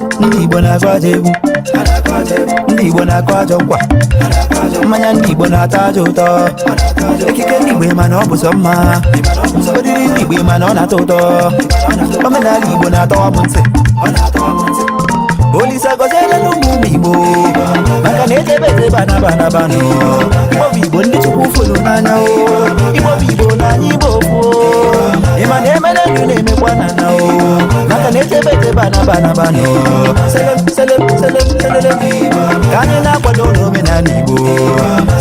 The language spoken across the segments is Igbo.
Ndị Igbo na-agụ ajọ egwu, ndị Igbo na-akụ ajọ nkwa, mmanya ndị Igbo na-atọ ajọ ụtọ, ekike ndị Igbo mana ọ bụ sọ mma, oriri ndị Igbo mana ọ na-atọ ụtọ, omenala Igbo na-atọwa m ntị. Olise gọziela n'ụmụ ụmụ Igbo maka na ejebe ejebe anaba anabanụ. Igbo bụ Igbo, ndị Chukwu fụrụ n'anya o. Igbo bụ Igbo n'anya, Igbo kwuo ịma na emere ndụ na-emekwa na na o maka na ejebe ejebe anaba anabanụ. Selem selem selem selele, ka anyị na-akwado n'omenala Igbo.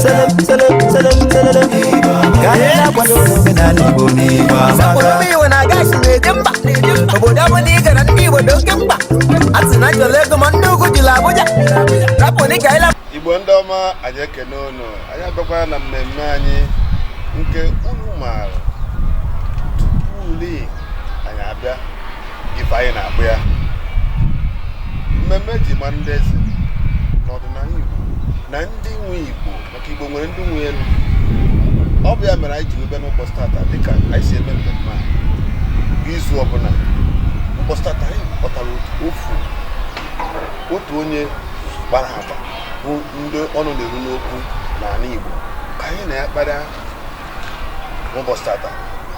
Selem selem selem selele, ka anyị na-akwado n'omenala Igbo n'Igbo amaka. Ụmụ Igbo na-aga isi na-eje mba obodo ọ bụla ị gara, ndị Igbo dị oke mkpa. A sị na chọrọ ego ma ndị ugwu jiri Abuja rapụ dị ka ịla. Igbo ndị ọma, anyị ekene unu. Anyị abịakwara na mmemme anyị nke unu maara tupu uli anyị abịa. Ife anyị na-akpụ ya mmemme eji mara ndị eze n'ọdịnala Igbo na ndị nwe Igbo, maka Igbo nwere ndị nwe elu. Ọ bụ ya mere anyị ji wee bịa n'ụbọchị tata, dịka anyị si eme mmemme a izu ọbụla. Ụbọchị tata anyị kpọtara otu onye gbara agba bụ ndị ọnụ na-eru n'okwu n'ala Igbo, ka anyị na ya kparịa n'ụbọchị tata,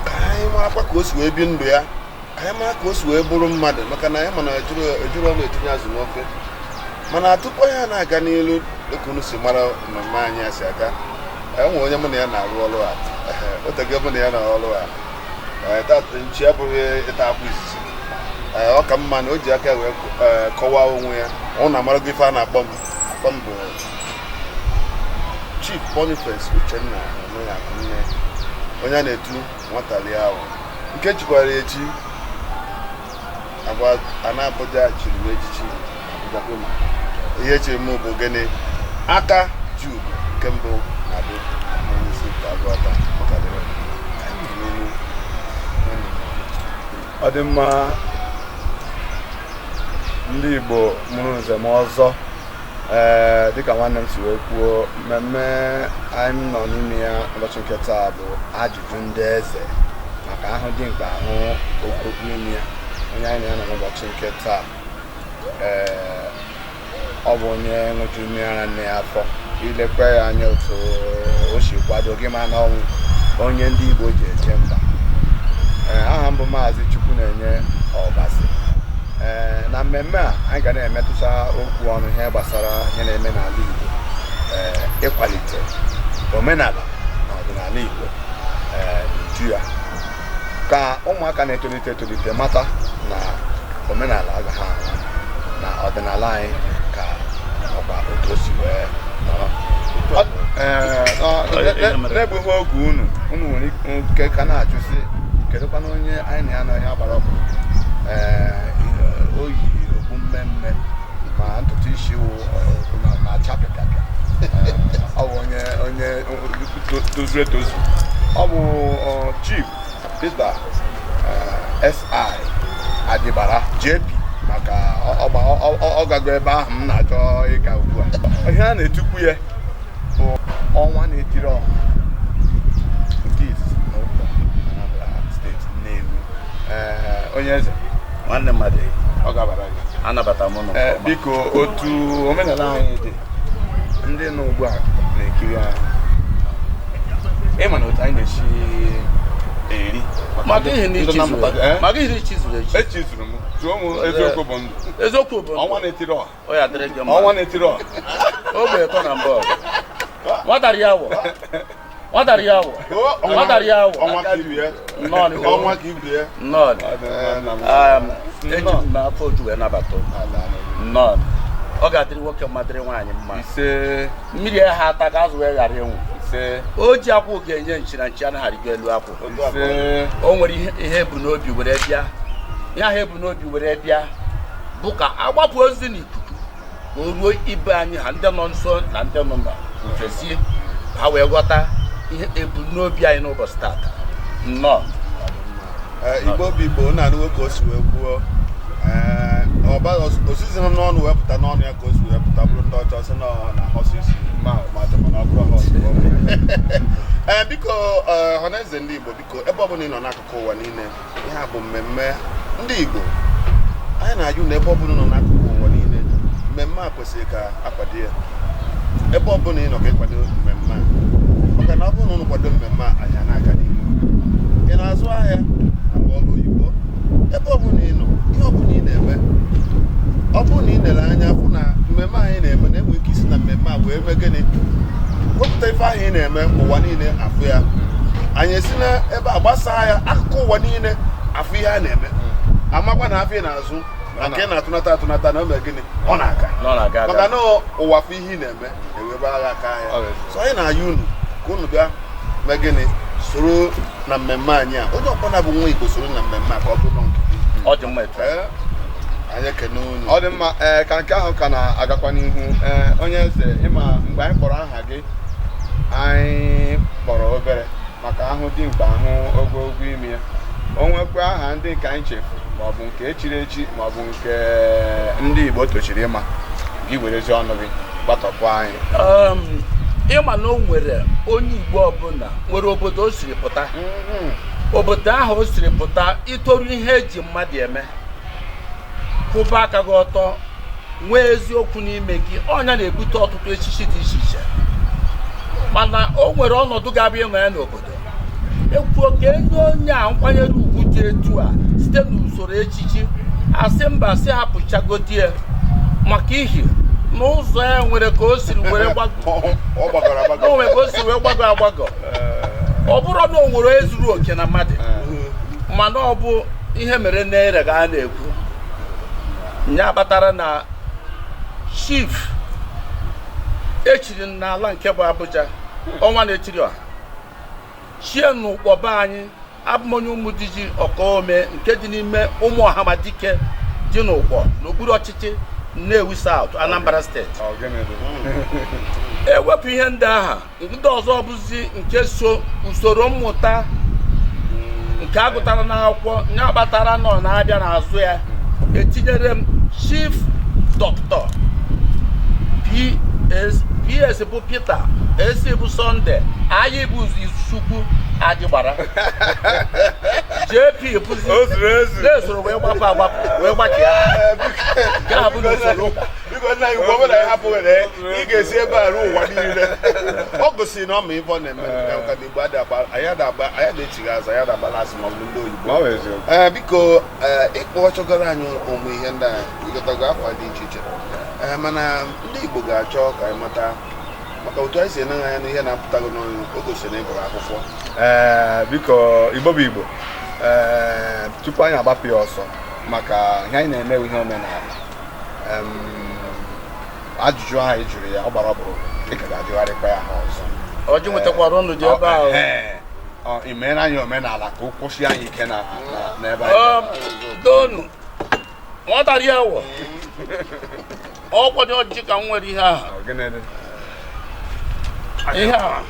ka anyị marakwa ka o si wee bi ndụ ya, ka anyị mara ka o si wee bụrụ mmadụ, maka na anyị mana ejuru ọnụ etinye azụ n'ofe. Mana tupu ya na-aga n'ilu, dịka unu si mara mmemme anyị a si aga, enwe onye mụ na ya na-arụ ọrụ a otego mụ na ya na-arụ ọrụ a. Tata nchi abụghị ịta akwa izizi. Ọ ka mma na o ji aka wee kọwaa onwe ya. Ọ na-amarago ife a na-akpọ m. Akpọ m bụ Chief Boniface Uchenna Onoyakunne, onye a na-etu nwata lie ahụ nke chikwara echi agwa ana Abuja chiri m echichi Abuja kwema. Ihe echiri m bụ gịnị? Aka ji ugo nke mbụ na-abụ onye isi nke Agụata. Maka dịrị ka anyị nọ n'elu nwanne m nwoke. Ọ dị mma. Ndị Igbo mụrụ nze m ọzọ, ee, dịka nwanne m si wee kwuo, mmemme anyị nọ n'ime ya ụbọchị nke taa bụ ajụjụ ndị eze, maka ahụ dị mkpa ahụ okwu ime ya. Onye anyị na ya nọ n'ụbọchị nke taa, ee, ọ bụ onye ṅụjuru mmiri ara nne ya afọ. Ilekwa ya anya otu o si kwado gị, ma na ọnwụ onye ndị Igbo ji eje mba. Ee, aha m bụ Maazị Chukwu na-enye Ọbasi. Ee, na mmemme a anyị ga na-emetụta okwu ọnụ ihe gbasara ihe na-eme n'ala Igbo, ee, ịkwalite omenala na ọdịnala Igbo, ee, n'uju ya, ka ụmụaka na-etolite etolite mata na omenala agaghị anwụ, na ọdịnala anyị ka ọkwa otu o si wee nọrọ. Ee, na-egbughị oge unu, unu nwere ike ka na-ajụsị kedụkwana onye anyị na ya nọ. Ihe agbara ọkụ, ee, o yi okpu mmemme ma ntutu isi wụ na-acha pịapịapịa. Ọ bụ onye tozuru etozu. Ọ bụ Chief Peter S.I. Adịbara JP, maka ọ gago ebe ahụ m na-achọ ịga ugbu a. Ihe a na-etukwu ya bụ ọnwa na-etiri ọha nke izizi n'ụkọ Anambra Steeti, Nnewi. Ee, onye eze. Nwanne mmadụ. Ọ gabara gị. Anabata m ụnụ nke Ee, ọma. Biko, otu omenala anyị dị, ndị nọ ugbu a na-ekiri anyị, ịma na otu anyị na-esi eri Maka ihe na ndị ichizuru na-amụta- maka ihe ichizuru echi. Echizuru m tụọ m. Eziokwu bụ ndụ. Eziokwu bụ ndụ. Ọnwa na-etiri ọha. Ọ ya dịrị gị mma. Ọnwa na-etiri ọha. Ogbe ịtọ na mbụ, nwata rie awọ, nwata rie awọ, nwata rie awọ. Ọnwa ka ibi ya. Nnọọ. Ọnwa ka ibi ya. Nnọọ. Ee, Eji m afọ oju wee nabata ụnụ. Nnọọ. Ọ ga-adịrị nwoke mma, dịrị nwaanyị mma. Ise. Mmiri ha ata ka azụ wee ghara ịnwụ. Ise. O ji akwụ ga-enye nchi na nchi anaghị arịgo elu akwụ. Ise. O nwere ihe ebu n'obi were bịa. Ihe ahụ ebu n'obi were bịa bụ ka agbapụ ozi n'ikuku ka o ruo ibe anyị ha ndị nọ nso na ndị nọ n'ofesi, ha wee ghọta ihe ebumnobi anyị n'ụbọchị tata. Nnọọ. Ee, Igbo bụ Igbo na-anụwo ka o si wee kwuo. Ee, ọba osizi m n'ọnụ wee pụta n'ọnụ ya ka o si wee pụta bụrụ ndị ọcha sị na ọ na horse isi ma mana ọ bụrụ horse. Ee, biko, ee, ọhaneze ndị Igbo, biko, ebe ọ bụla ị nọ n'akụkụ ụwa niile, ihe a bụ mmemme ndị Igbo. Anyị na-ayọ na ebe ọbụla nọ n'akụkụ ụwa niile, mmemme a kwesịrị ka akwado ya. Ebe ọbụla ị nọ, ka ịkwado mmemme a, maka na ọ bụrụ na ụnụ kwado mmemme a, anyị a na-aga n'ihu. Ị na-azụ ahịa, na ọrụ oyibo, ebe ọbụla ị nọ, ihe ọbụla ị na-eme, ọ bụrụ na ị lere anya fụ na mmemme anyị na-eme na-enwe ike isi na mmemme a wee mee gịnị, wepụta ife ahụ ị na-eme, ụwa niile afụ ya. Anyị esi na ebe a gbasaa ya akụkụ ụwa niile, afụ ihe a na-eme, amakwa na afọ ị na-azụ na nke ị na-atụnata atụnata na o mere gịnị, ọ na-aga. Nọ na-aga aga. Maka na ụwa fụ ihe ị na-eme, ewebe agha aka Ọ ya. bụ eziokwu. So anyị na-ayọ unu ka unu bịa mee gịnị, soro na mmemme anyị a. Onye ọbụla bụ nwa Igbo, soro na mmemme a ka ọ bụrụ nke gị. Ọ dị mma etu a. Ee, anyị ekene unu. Ọ dị mma. Ee, ka nke ahụ ka na-agakwa n'ihu, ee, onye eze, ịma mgbe anyị kpọrọ aha gị, anyị kpọrọ obere maka ahụ dimkpa, ahụ ogologo imi ya. O nwekwa aha ndị nke anyị chefuru, maọbụ nke echiri echi, maọbụ nke ndị Igbo tochiri ịma, gị werezi ọnụ gị gbatọpụ anyị. Ịma na o nwere onye Igbo ọbụla nwere obodo o siri pụta, obodo ahụ o siri pụta, itoru ihe eji mmadụ eme, kwụba aka gị ọtọ, nwee eziokwu n'ime gị, ọnya na-ebute ọtụtụ echichi dị iche iche. Mana o nwere ọnọdụ ga-abịa ịnọ ya n'obodo, ekwuo ka enye onye a nkwanyere ugwu dị etu a site n'usoro echichi, asị mba, sị hapụchagodi ya, maka ihi n'ụzọ ya nwere ka o siri were gbago. Ọ gbagọrọ agbagọ. Na o nwere ka o si wee gbagọ agbagọ. Ọ bụrụ na o nwere ezuru oke na mmadụ, mana ọ bụ ihe mere n'ere ka a na-ekwu nya kpatara na chief echiri n'ala nke bụ Abuja, ọnwa na-etiri ọha chie n'ụkpọba anyị. Abụ m onye Ụmụdiji Ọkaome nke dị n'ime ụmụ Ọhamadike dị n'Ụkpọ, n'okpuru ọchịchị Nnewi South, Anambra Steeti. Ọ gịnị dị? Ewepụ ihe ndị aha, ndị ọzọ bụzi nke so usoro mmụta nke a gụtara n'akwụkwọ ya kpatara nọ na-abịa n'azụ ya, etinyere m Chief Doctor PS. PS bụ Peter, S bụ Sunday, anyị bụ Chukwu Adịgbara, JP bụzi O zuru ezu. Na-esoro wee gbapụ agbapụ wee gbachie nke a bụ n'usoro ụka. Biko, nna anyị, ugbo ọbụla anyị hapụghị na ị ga-esi ebe a ruo ụwa niile. Ọ gosiri na ọ ma ife ọ na-eme ka na Igbo adị agba anyị, ada agba anyị, ada echighị azụ anyị, ada agbala asị ma ọ bụ ndị oyibo. Ma ọ bụ eziokwu. Ee, biko, ee, ịkpọ chọgara anyị ụmụ ihe ndị a ịgotago akwa dị iche iche, ee, mana ndị Igbo ga-achọ ka anyị mata maka otu anyị si ene anya n'ihe na-apụtago n'ọnụ. O gosiri na ị gụrụ akwụkwọ. Ee, biko, Igbo bụ Igbo. Ee, tupu anyị agbapụ ya ọsọ, maka ihe anyị na-eme bụ ihe omenala. Ajụjụ ahụ ị jụrụ ya, ọ gbara ọkpụrụ, ị ka ga-ajụgharịkwa ya ha ọzọ. Ọjị nwetakwara ọnụ dị ebe ahụ. Ee, ọ ị meere anyị omenala ka o kwụsị anyị ike na n'ebe anyị. Donu nwata rie awọ ọkwado ọjị ka m nwere ihe ahụ. Ọ gịnị dị? Ihe a,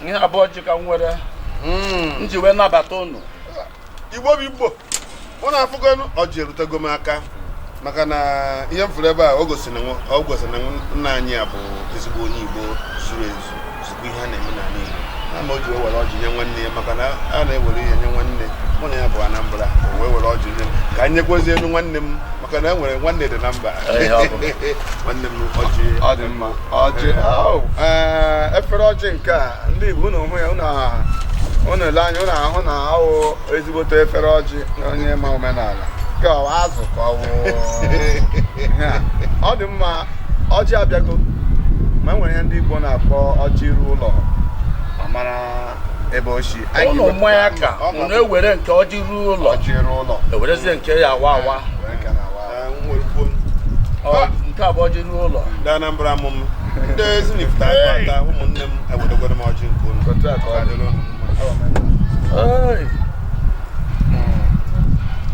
ihe abụọ ọjị ka m nwere m ji wee nabata unu. Igbo bụ Igbo, mụ na afụgonu ọjị erutego m aka, maka na ihe m fụrụ ebe a, o gosiri na nna anyị a bụ ezigbo onye Igbo zuru ezu, zukwa ihe a na-eme n'ala Igbo. Na ma o ji wee were ọjị nye nwanne ya, maka na a na-ewere ihe nye nwanne. Mụ na ya bụ Anambra, o wee were ọjị nye m ka anyị nyekwazie elu nwanne m, maka na e nwere nwanne dị na mba. Ihe ọ bụ. Nwanne m, ọjị. Ọ dị mma. Ọjị. Oh, ee, efere ọjị nke a, ndị Igbo, unu hụ ya, unu ele anya, unu ahụ na awụ ezigbote efere ọjị na onye ma omenala nke ọ azụ ka ọ wụ ihe a. Ọ dị mma. Ọjị abịago, ma e nwere ihe ndị Igbo na-akpọ ọjị ruo ụlọ, amara ebe oshi. Anyị Ụnụ ga-ewepụta mmanya ka unu ewere nke ọjị ruo ụlọ, ọjị ruo ụlọ, ewerezie nke ya awa awa. Were nke na-awa awa. Ee, m nwere kwuo. Ọ, nke a bụ ọjị ruo ụlọ. Ndị Anambra mụ m, ndị Ezinifite ata, ụmụnne m, eweregoro m ọjị nke unu. Otu a ka ọ dị. Dịrị unu mma. Ei.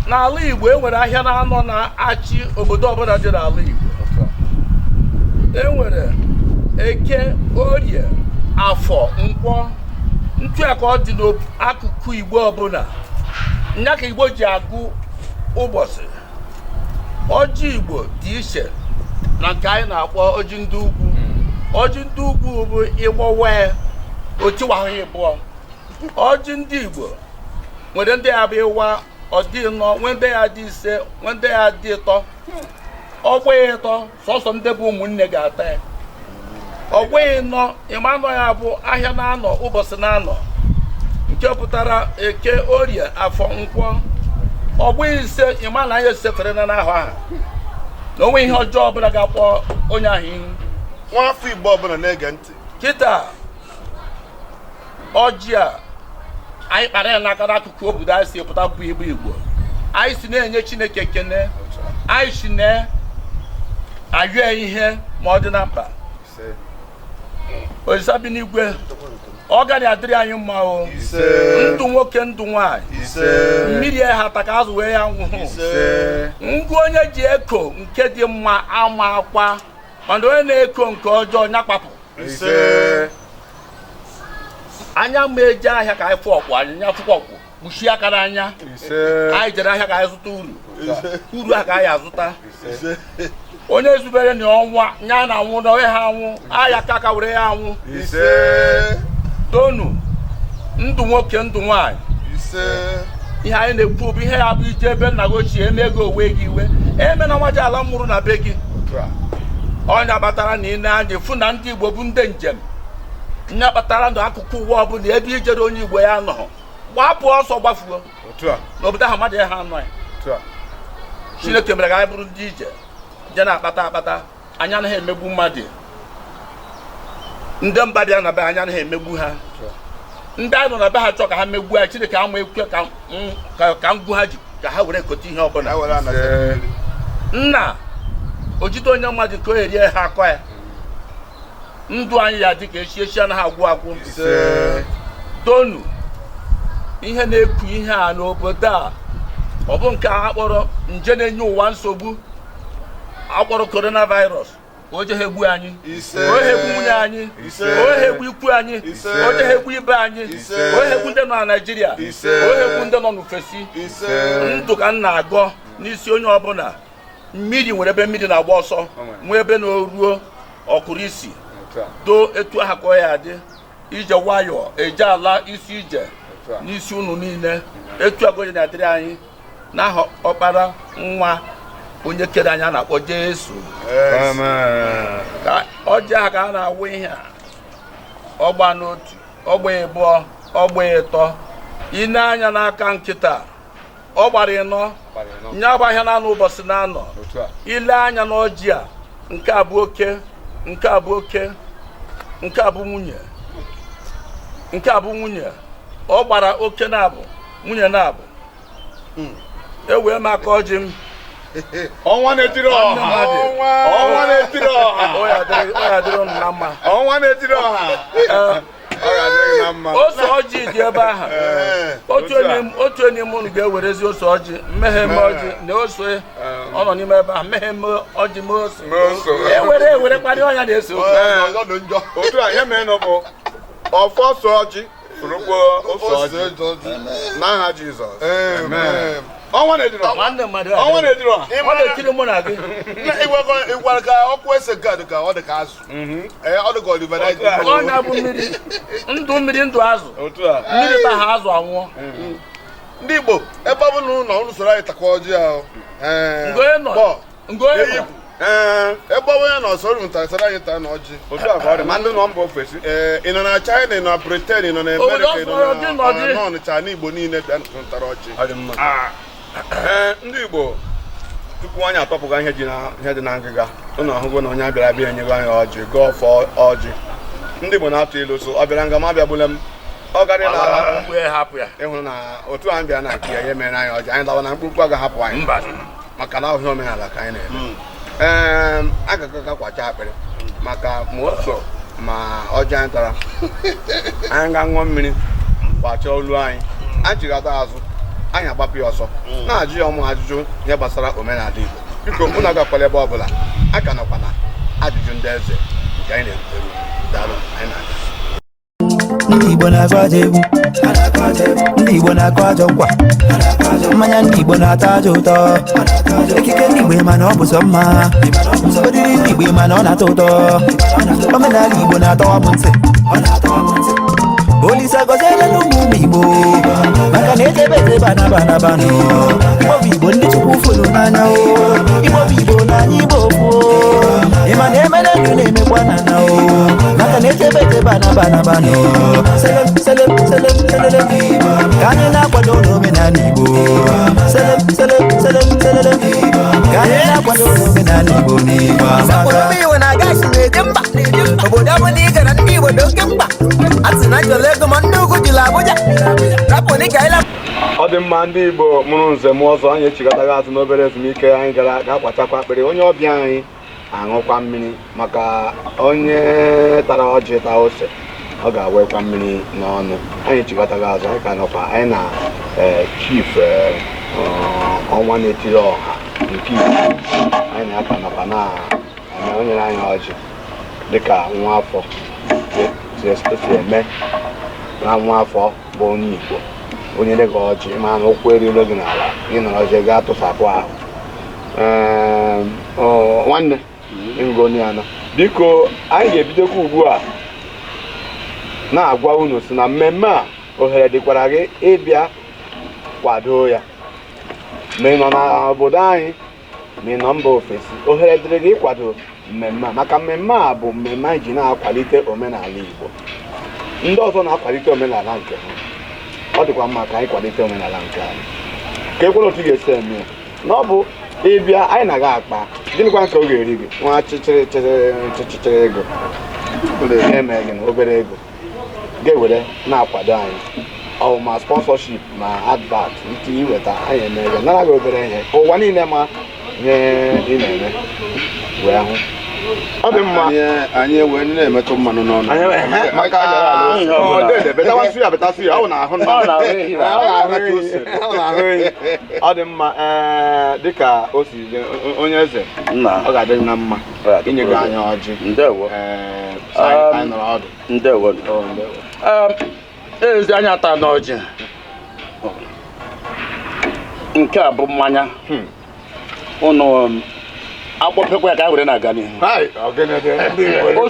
N'ala Igbo, e nwere ahịa na-anọ na-achị obodo ọbụla dị n'ala Igbo. E nwere Eke, Orie, Afọ, Nkwọ, ntu a ka ọ dị n'akụkụ Igbo ọbụla. Nya ka Igbo ji agụ ụbọchị. Ọjị Igbo dị iche na nke anyị na-akpọ ọjị ndị ugwu. Ọjị ndị ugwu bụ ịgbọwa ya, otiwahụ ịbụọ. Ọjị ndị Igbo nwere ndị ya bụ ịwa. Ọ dị 4, nwee ndị ya dị 5, nwee ndị ya dị 3. Ọgba 3, sọsọ ndị bụ ụmụnne ga-ata ya. Ọgba 4, ịma anọ ya bụ ahịa na-anọ ụbọchị na-anọ, nke pụtara Eke, Orie, Afọ, Nkwọ. Ọgba 5, ịma na anyị esefere na n'ahụ ahụ na onwe ihe ọjọọ ọbụla ga-akpọ onye ahụ ihu. Nwa afọ Igbo ọbụla na-ege ntị. Kịta ọjị a anyị kpara ya n'aka n'akụkụ obodo anyị si pụta bụ Igbo. Igbo anyị si na-enye Chineke ekene, anyị si na-ayọ ya ihe ma ọ dị na mkpa. Olisa bi n'igwe, ọ gaghị adịrị anyị mma o. Ise. Ndụ nwoke, ndụ nwaanyị. Ise. Mmiri ya hata ka azụ wee ya nwụhụ. Ise. Ngwa, onye ji eko nke dị mma ama akwa, mana onye na-eko nke ọjọọ nya kpapụ. Ise. Anya ma eje ahịa ka anyị fụ ọkwụ, anyị nya fụkwa ọkwụ kpuchie aka n'anya. Ise. Anyị jere ahịa ka anyị zụta uru, uru a ka anyị azụta. Ise. Onye zubere na ọnwa nya na anwụ na onye ha anwụ ahịa ka aka were ya anwụ. Ise. Tonu, ndụ nwoke, ndụ nwaanyị. Ise. Ihe anyị na-ekwu bụ ihe ya bụ ije ebe nna gị ochie eme ego onwe gị iwe eme na nwa ji ala mụrụ na be gị. Ọnya kpatara na ị na-anya fụ na ndị Igbo bụ ndị njem. Nya kpatara na akụkụ ụwa ọbụla ebe ijere onye Igbo ya nọ, gbapụ ọsọ gbafuo n'obodo ahụ, mmadụ ya ha anọ ya. Chineke mere ka anyị bụrụ ndị ije je na-akpata akpata. Anyị anaghị emegbu mmadụ. Ndị mba bịa na be anyị anaghị emegbu ha. Ndị anyị nọ na be ha chọọ ka ha megbuo anyị, Chineke ama ekwe ka ngwu ha ji ka ha were kote ihe ọbụla. Nna ojide onye mmadụ ka o erie ha akọ ya. Ndụ anyị ya dị ka echi, echi anaghị agwụ agwụ. Tonu, ihe na-eku ihe a n'obodo a, ọ bụ nke a kpọrọ nje na-enye ụwa nsogbu akpọrọ coronavirus, ka o jeghe egbu anyị, ka o egbu nwunye anyị, ka o egbu ikwu anyị, ka o jeghe egbu ibe anyị, ka o egbu ndị nọ na Naịjirịa, ka o egbu ndị nọ n'ofesi. Ndụ ka m na-agọ n'isi onye ọbụla. Mmiri nwere ebe mmiri na-agba ọsọ, nwee ebe na-oruo ọkụrụ isi doo etu aha ka ọ ya adị. Ije nwayọọ eje ala isi ije n'isi unu niile, etu agoje na-adịrị anyị n'aha ọkpara nwa onye kere anyị a na-akpọ Jesu. Ka ọjị ahụ ka a na-awụ ihe a, ọgba n'otu, ọgba 2, ọgba 3. Ine anya n'aka nkịta, ọ gbara 4, nya bụ ahịa na-anọ ụbọchị na-anọ. Ile anya n'ọjị a, nke a bụ oke, nke a bụ oke, nke a bụ nwunye, nke a bụ nwunye. Ọ gbara oke na-abụ, nwunye na-abụ. Ewee m aka ọjị m. Ọnwa na-etiri ọha, ọnwa na-etiri ọha. Ọ ya dịrị unu na mma. Ọnwa na-etiri ọha, ọ ga-adịrị na mma. Ose ọjị dị ebe ahụ. Otu onye m unu ga-ewerezi ose ọjị mmeghe eme ọjị na ose ọ nọ n'ime ebe ahụ, mmeghe eme ọjị mee ose. Ewere ewere kparịa ọnya na-ese okwu. Otu a ihe mere bụ ọfọ sọ ọjị sụrụkwa ose ọjị n'aha Jizọs. Ọnwa na-etiri ọha. Nwanne mmadụ. Ọnwa na-etiri ọha. Ọ na-etiri mụ na gị. Ịgwara ka ọkụ ese nke a dị ka ọ dị ka azụ, ọ dị ka Oliver. Ọnya bụ mmiri ndụ, mmiri ndụ azụ, mmiri ta ha azụ anwụọ. Ndị Igbo, ebe ọ bụ na ụlọ unu soro anyị takwa ọjị ahụ. Ebe ọ bụ ya na ọsọ unu soro anyị taa na ọjị. Otu a ka ọ dị ma ndị nọ mba ofesi. Ee, ị nọ na China, ị nọ na Britain, ị nọ na Amerịka, ị nọ na Ọnịcha, na Igbo niile bịa tara ọjị. Ee, ndị Igbo, tupu anyị atọpụga ihe dị na ngịga, ụnụ ahụgo na onye abịara abịa enyego anyị ọjị, gọọ ọfọ ọjị. Ndị Igbo na-atụ ilu so ọ bịara nga ma abịagbula m ọ gara ịhụrụ na otu anyị bịara na nke ya, ya mere anyị ọjị, anyị lawa na mkpụkpụ agaghị anyị maka na ọhịa omenala ka anyị na-eme. Ee, agaghị kwacha akpịrị maka ma ose ma ọjị anyị tara. Anyị ga-aṅụọ mmiri kwachaa olu anyị, anyị chighata azụ, anyị agbapụ ya ọsọ na-ajụ ya ụmụ ajụjụ ihe gbasara omenala Igbo. Biko unu agakwala ebe ọbụla, a ka nọkwa na ajụjụ ndị eze nke anyị na-eru. Daalụ, anyị na-aga. Ndị Igbo na-agụ ajọ egwu, ndị Igbo na-akụ ajọ nkwa, mmanya ndị Igbo na-atọ ajọ ụtọ, ekike ndị Igbo mana ọ bụ sọ mma, oriri ndị Igbo mana ọ na-atọ ụtọ, omenala Igbo na-atọwa m ntị. Olise gọziela n'ụmụ ụmụ Igbo maka na ejebe ejebe anabanabanụ. Igbo bụ Igbo, ndị Chukwu fụrụ n'anya o. Igbo bụ Igbo na anyị Igbo kwuo. Ịma na emere ndụ na-emekwa na na o, maka na ejebe ejebe anabanabanụ. Selem selem selem selele, ka anyị na-akwado n'omenala Igbo. Selem selem selem selele, ka anyị na-akwado n'omenala Igbo n'Igbo amaka. Ụmụ Igbo na-aga isi na-eje mba. Obodo ọbụla ị gara, ndị Igbo dị oke mkpa. A sị na chọrọ ego, ma ndị ugwu jụrụ Abuja. Rapụ ka anyị. Ọ dị mma. Ndị Igbo mụrụ nze m ọzọ, anyị echigataghị azụ n'obere ezumike anyị gara ga-akpachakwa akpịrị. Onye ọbịa anyị aṅụkwa mmiri, maka onye tara ọjị taa ose, ọ ga-awekwa mmiri n'ọnụ. Anyị echigataghị azụ, anyị ka nọkwa anyị na Chief Ọnwa Na-etiri Ọha nke Igbo. Anyị na-aka nọkwa na eme onye nyere anyị ọjị dịka nwa afọ si eme na nwa afọ bụ onye Igbo. Onye nye gị ọjị, ma na ụkwụ erilo gị n'ala, gị nọrọ ọjị gaa tụsapụ ahụ. Ee, ọ, nwanne ịhụgo onye ya nọ. Biko, anyị ga-ebidokwa ugbu a na-agwa unu si na mmemme a, ohere dịkwara gị ịbịa kwado ya, ma ị nọ n'obodo anyị, ma ị nọ mba ofesi. Ohere dịrị gị ịkwado mmemme a, maka mmemme a bụ mmemme anyị ji na-akwalite omenala Igbo. Ndị ọzọ na-akwalite omenala nke ha, ọ dịkwa mma ka anyị kwalite omenala nke anyị. Ka ekwere otu ị ga-esi eme ya na ọ bụ ịbịa, anyị na-aga akpa. Gịnịkwa ka ọ ga-eri gị? Nwa chịchịrị chịchịrị chịchịrị ego na-eme gị na obere ego ga-ewere na-akwado anyị, ọ bụ ma sponsorship ma advert iti iweta anyị eme ego nara gị obere ihe ka ụwa niile ma ihe ị na-eme wee hụ. Ọ dị mma. Anyị ewee na-emetụ mmanụ n'ọnụ. Maka ọ dede betasị ya, betasị ya, ọ na-ahụ. Ọ na-ahụ ehi. Ọ na-ahụ ehi, ọ na-ahụ ehi. Ọ dị mma. Ee, dịka o si dị, onye eze, Nna. ọ ga-adị na mma Ọ ga-adị. Inye gị anya ọjị. Ndewo. Ee, so anyị nọrọ ọdụ. Ndewo. Ọ, ndewo. Ezi anya ata n'ọjị. Nke a bụ mmanya ụnụ akpọpekwa ya ka a were na-aga n'ihu. Hai, ọ gịnị dị? Ndị Igbo. O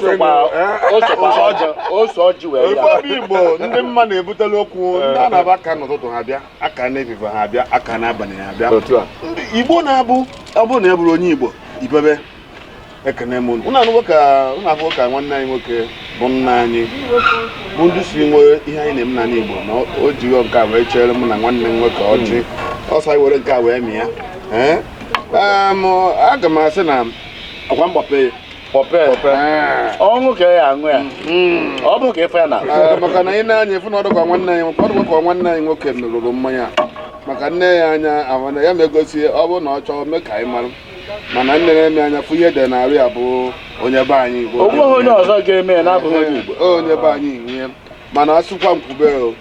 sokwa ọjị, ose ọjị wee ya. Ofe Igbo ndị mma na-ebutela okwu, ndị a na-aba aka n'ụtụtụ ha bịa, aka n'efife ha bịa, aka n'abalị ha bịa. Otu a. Ndị Igbo na-abụ, ọ bụrụ na e bụrụ onye Igbo ibebe, ekene m unu. Unu anụgo ka unu afụgo ka nwanne anyị nwoke bụ nna anyị bụ ndị si nwee ihe anyị na-eme n'ala Igbo, na o jigo nke a wee chere mụ na nwanne m nwoke ọjị ọsọ, anyị were nke a wee mịa. Ee, aga m asị na ọkwa mgbape ya. Pọpe ọṅụ ka ya aṅụ ya, ọ bụ ka ife ya na Ee, maka na anyị na-anya efu na ọdụkwa nwanne anyị nwoke, ọdụkwa ka nwanne anyị nwoke lụrụ mmanya a. Maka nne ya anya ahụ ya ma egosi, ọ bụrụ na ọ chọọ mee ka anyị mara, mana nne na-eme anya fụ ihe dị na-arụ ya bụ onye be anyị bụ. O nweghị onye ọzọ ga-eme ya na-abụghị onye Igbo. Onye be anyị nwee, mana asụkwa nkwube o,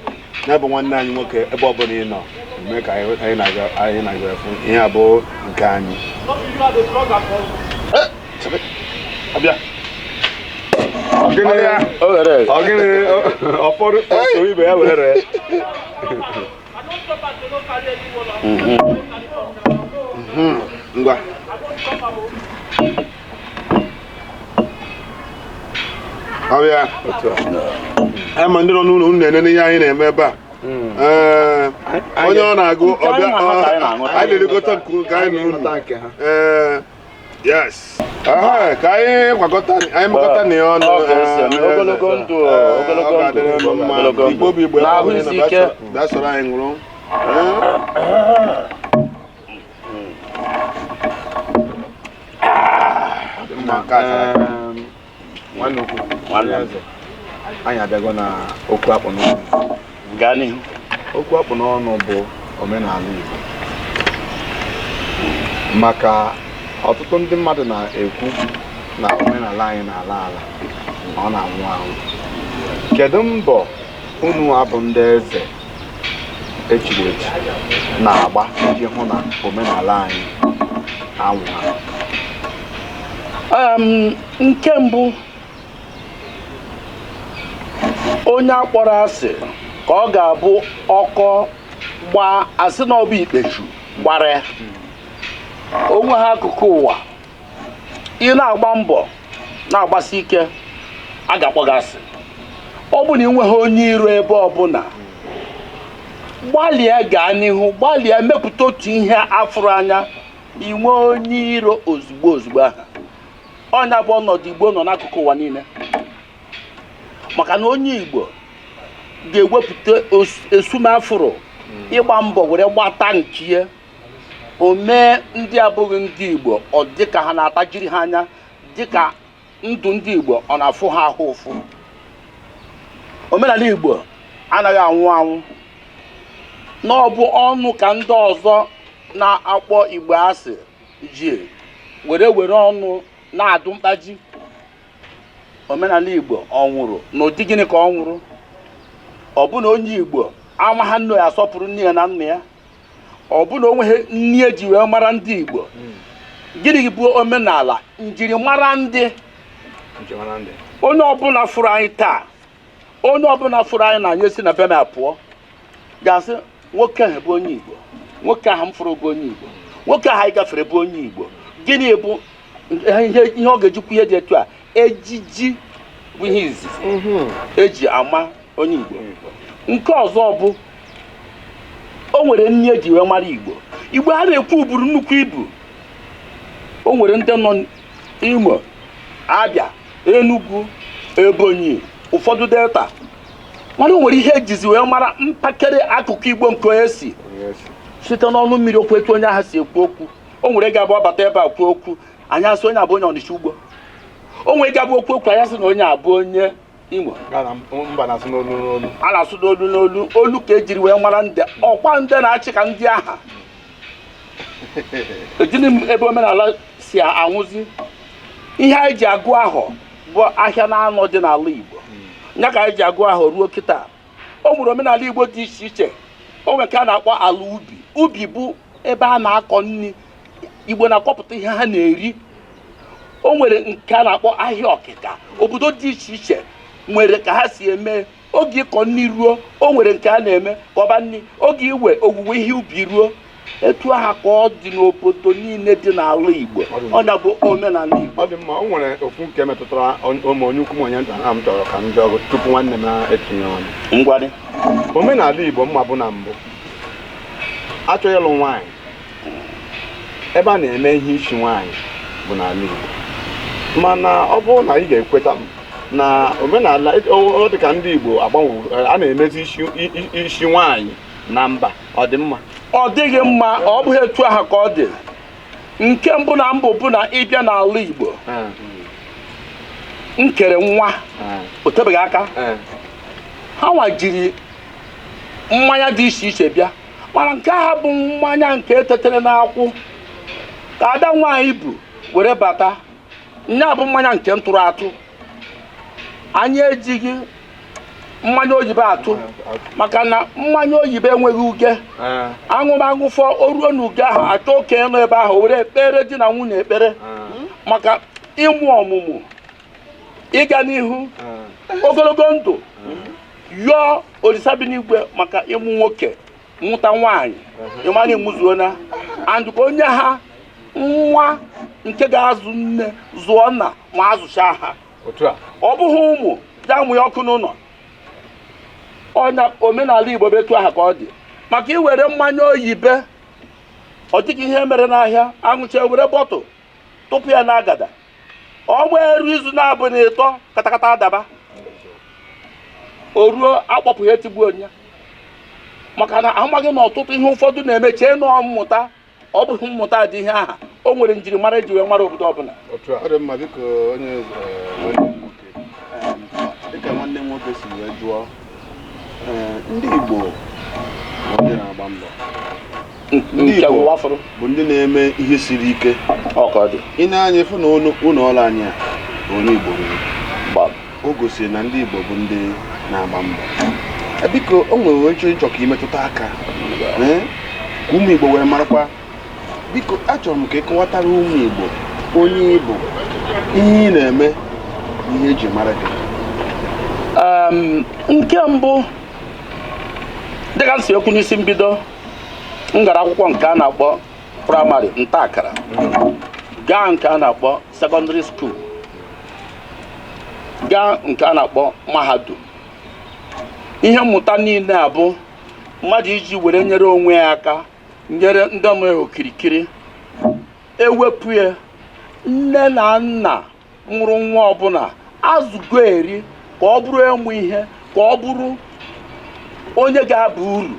ya bụ nwanne anyị nwoke, ebe ọ bụla ị nọ mee ka anyị na-aga, anyị na-aga efu ihe a bụ nke anyị. Eh, chebe. Abịa. Ọ gịnị? O ghere eghe. Ọ gịnị? Ụfọdụ soro ibe ya were ree. Ngwa. Ọbịa. Otu a. Ama ndị nọ n'ụlọ unu na-enene ihe anyị na-eme ebe a. Ee, onye ọ na-agụ Nke anyị ọbịa. na ha ka anyị na-aṅụta. Anyị na-erikọta nke anyị na unu. Nghọta nke ha. Ee, yes. Aha, ka anyị gwakọta, anyị makọta na ya ọnụ. Ọ ka esi eme. Ogologo ndụ, Ee, ogologo ọ ga-adịrị ndụ, unu mma. ogologo ndụ. Igbo bụ Igbo. Na ahụ ebe isi ọ bụla ị ike. nọ, bịa soro anyị ṅụrụ. Ee. Mma nke a sara aka. Nwanne ukwu, Nwanne m. eze, anyị abịago na okwu akpụ n'ọnụ. Gaa n'ihu. Okwu akpụ n'ọnụ bụ omenala Igbo, maka ọtụtụ ndị mmadụ na-ekwu na omenala anyị na-ala ala, na ọ na-anwụ anwụ. Kedu mbọ unu abụ ndị eze echiri echi na-agba iji hụ na omenala anyị anwụ ha? Nke mbụ, onye akpọrọ asị ka ọ ga-abụ ọkọ gbaa asị na ọ bụ ikpechu gbara ya onwe ha. Akụkụ ụwa ị na-agba mbọ na-agbasi ike, a ga-akpọ gị asị. Ọ bụ na ị nweghị onye iro ebe ọbụla. Gbalịa gaa n'ihu, gbalịa mepụta otu ihe afụrụ anya, inwe onye iro ozugbo ozugbo ahụ. Ọnya bụ ọnọdụ Igbo nọ n'akụkụ ụwa niile, maka na onye Igbo ga-ewepụta esumafụrụ ịgba mbọ were gbata nke ya. O mee ndị abụghị ndị Igbo, ọ dịka ha na-atajiri ha anya, dịka ndụ ndị Igbo ọ na-afụ ha ahụ ụfụ. Omenala Igbo anaghị anwụ anwụ, na ọ bụ ọnụ ka ndị ọzọ na-akpọ Igbo asị ji were were ọnụ na-adụ mkpaji. Omenala Igbo ọ nwụrụ n'ụdị gịnị ka ọ nwụrụ? Ọ bụ na onye Igbo ama ha nne ya asọpụrụ nne ya na nna ya, ọ bụ na o nweghị nni eji wee mara ndị Igbo. Gịnị bụ omenala njirimara ndị? Njirimara ndị. Onye ọbụla fụrụ anyị taa, onye ọbụla fụrụ anyị na anyị esi na be m pụọ, ga-asị, "Nwoke ahụ bụ onye Igbo. Nwoke ahụ m fụrụ bụ onye Igbo. Nwoke ahụ anyị gafere bụ onye Igbo." Gịnị bụ ihe ọ ga-ejikwa ihe dị etu a? Ejiji bụ ihe izizi eji ama onye Igbo. Nke ọzọ bụ o nwere nni eji wee mara Igbo. Igbo a na-ekwu buru nnukwu ibu. O nwere ndị nọ Imo, Abịa, Enugu, Ebonyi, ụfọdụ Delta, mana o nwere ihe ejizi wee mara mpakere akụkụ Igbo nke onye si. Onye si. Site n'ọnụ mmiri okwu, etu onye ahụ si ekwu okwu. O nwere ga-abụ ọbata ebe a kwuo okwu, anyị asị onye abụ onye Ọnịcha ugbo. O nwere ga-abụ okwu okwu, anyị asị na onye abụ onye Imo. Gaa na mba na-asụ n'olu n'olu. A na-asụ n'olu n'olu. Olu ka ejiri wee mara ndị ọkwa ndị na-achị ka ndị agha ejiri m. Ebe omenala si anwụzi, ihe anyị ji agụ ahọ bụ ahịa na-anọ dị n'ala Igbo, ya ka anyị ji agụ ahọ ruo kịta. O nwere omenala Igbo dị iche iche. O nwere nke a na-akpọ ala ubi. Ubi bụ ebe a na-akọ nri. Igbo na-akọpụta ihe ha na-eri. O nwere nke a na-akpọ ahịa ọkịka. Obodo dị iche iche nwere ka ha si eme. Oge ịkọ nri ruo, o nwere nke a na-eme ka ọba nri. Oge iwe owuwe ihe ubi ruo, etu aha ka ọ dị n'obodo niile dị n'ala Igbo. Ọnya bụ omenala Igbo. Ọ dị mma. O nwere okwu nke metụtara ụmụ onye ukwu m, onye nta na m chọrọ ka m jụọ gị tupu nwanne m etinye ọnụ. Ngwadị. Omenala Igbo mma bụ na mbụ achọghị ịlụ nwaanyị, ebe a na-eme ihe isi nwaanyị bụ n'ala Igbo. Mana ọ bụrụ na ị ga-ekweta m na omenala ọ dị ka ndị Igbo agbanwe, a na-emezi isi nwaanyị na mba, ọ dị mma? Ọ dịghị mma. Ọ bụghị etu ahụ ka ọ dị. Nke mbụ na mbụ bụ na ịbịa n'ala Igbo, m kere nwa o tebeghị aka, ha nwa jiri mmanya dị iche iche bịa, mana nke ha bụ mmanya nke etetere n'akwụ ka ada nwaanyị bụ were bata. Nya bụ mmanya nke m tụrụ atụ. Anyị ejighị mmanya oyibo atụ, maka na mmanya oyibo enweghị uge. Aṅụmaṅụ fọ o ruo n'uge ahụ, achọ okenye nọ ebe ahụ were ekpere di na nwunye ekpere maka ịmụ ọmụmụ, ịga n'ihu, ogologo ndụ, yọọ Olisa bi n'igwe maka ịmụ nwoke, mụta nwaanyị, ịmara ịmụzuona and ka onye ha nwa nke ga-azụ nne, zụọ nna, ma azụcha ha. Otu a. Ọ bụghị ụmụ ya mụ ya ọkụ n'ụlọ. Ọnya omenala Igbo bụ etu ahụ ka ọ dị. Maka iwere mmanya oyibe, ọ dịghị ihe mere n'ahịa, aṅụcha, were bottle tụpụ ya n'agada, ọ gbaa eru izu na-abụ na ịtọ, katakata adaba. O ruo akpọpụ ya, etigbuo onye, maka na amaghị na ọtụtụ ihe ụfọdụ na-eme chee nọọ mmụta. Ọ bụghị mmụta dị ihe aha. O nwere njirimara eji wee mara obodo ọbụla. Otu a. Ọ dị mma. Biko, onye nwanne m nwoke, dịka nwanne m nwoke si wee jụọ, ndị Igbo bụ ndị na-agba mbọ. Ndị Nke Igbo ụwa fụrụ bụ ndị na-eme ihe siri ike. Ọ ka ọ dị. Ị na-anya ịfụ na ụlọ ọrụ anyị a bụ onye Igbo rụrụ. Gbam. O gosiri na ndị Igbo bụ ndị na-agba mbọ. Biko, o nwere onye nchọ ka imetụta aka, ka ụmụ Igbo wee marakwa. Biko, achọrọ m ka ị kọwatara ụmụ Igbo onye ị bụ, ihe ị na-eme na ihe eji mara gị. Nke mbụ, dịka m si ekwu n'isi mbido, m gara akwụkwọ nke a na-akpọ primary, nta akara, gaa nke a na-akpọ secondary school, gaa nke a na-akpọ mahadum. Ihe mmụta niile a bụ Mmadụ iji were nyere onwe ya aka, nyere ndị nọ ya okirikiri. Ewepụ ya, nne na nna mụrụ nwa ọbụla azụgo eri ka ọ bụrụ ịmụ ihe, ka ọ bụrụ onye ga-aba uru,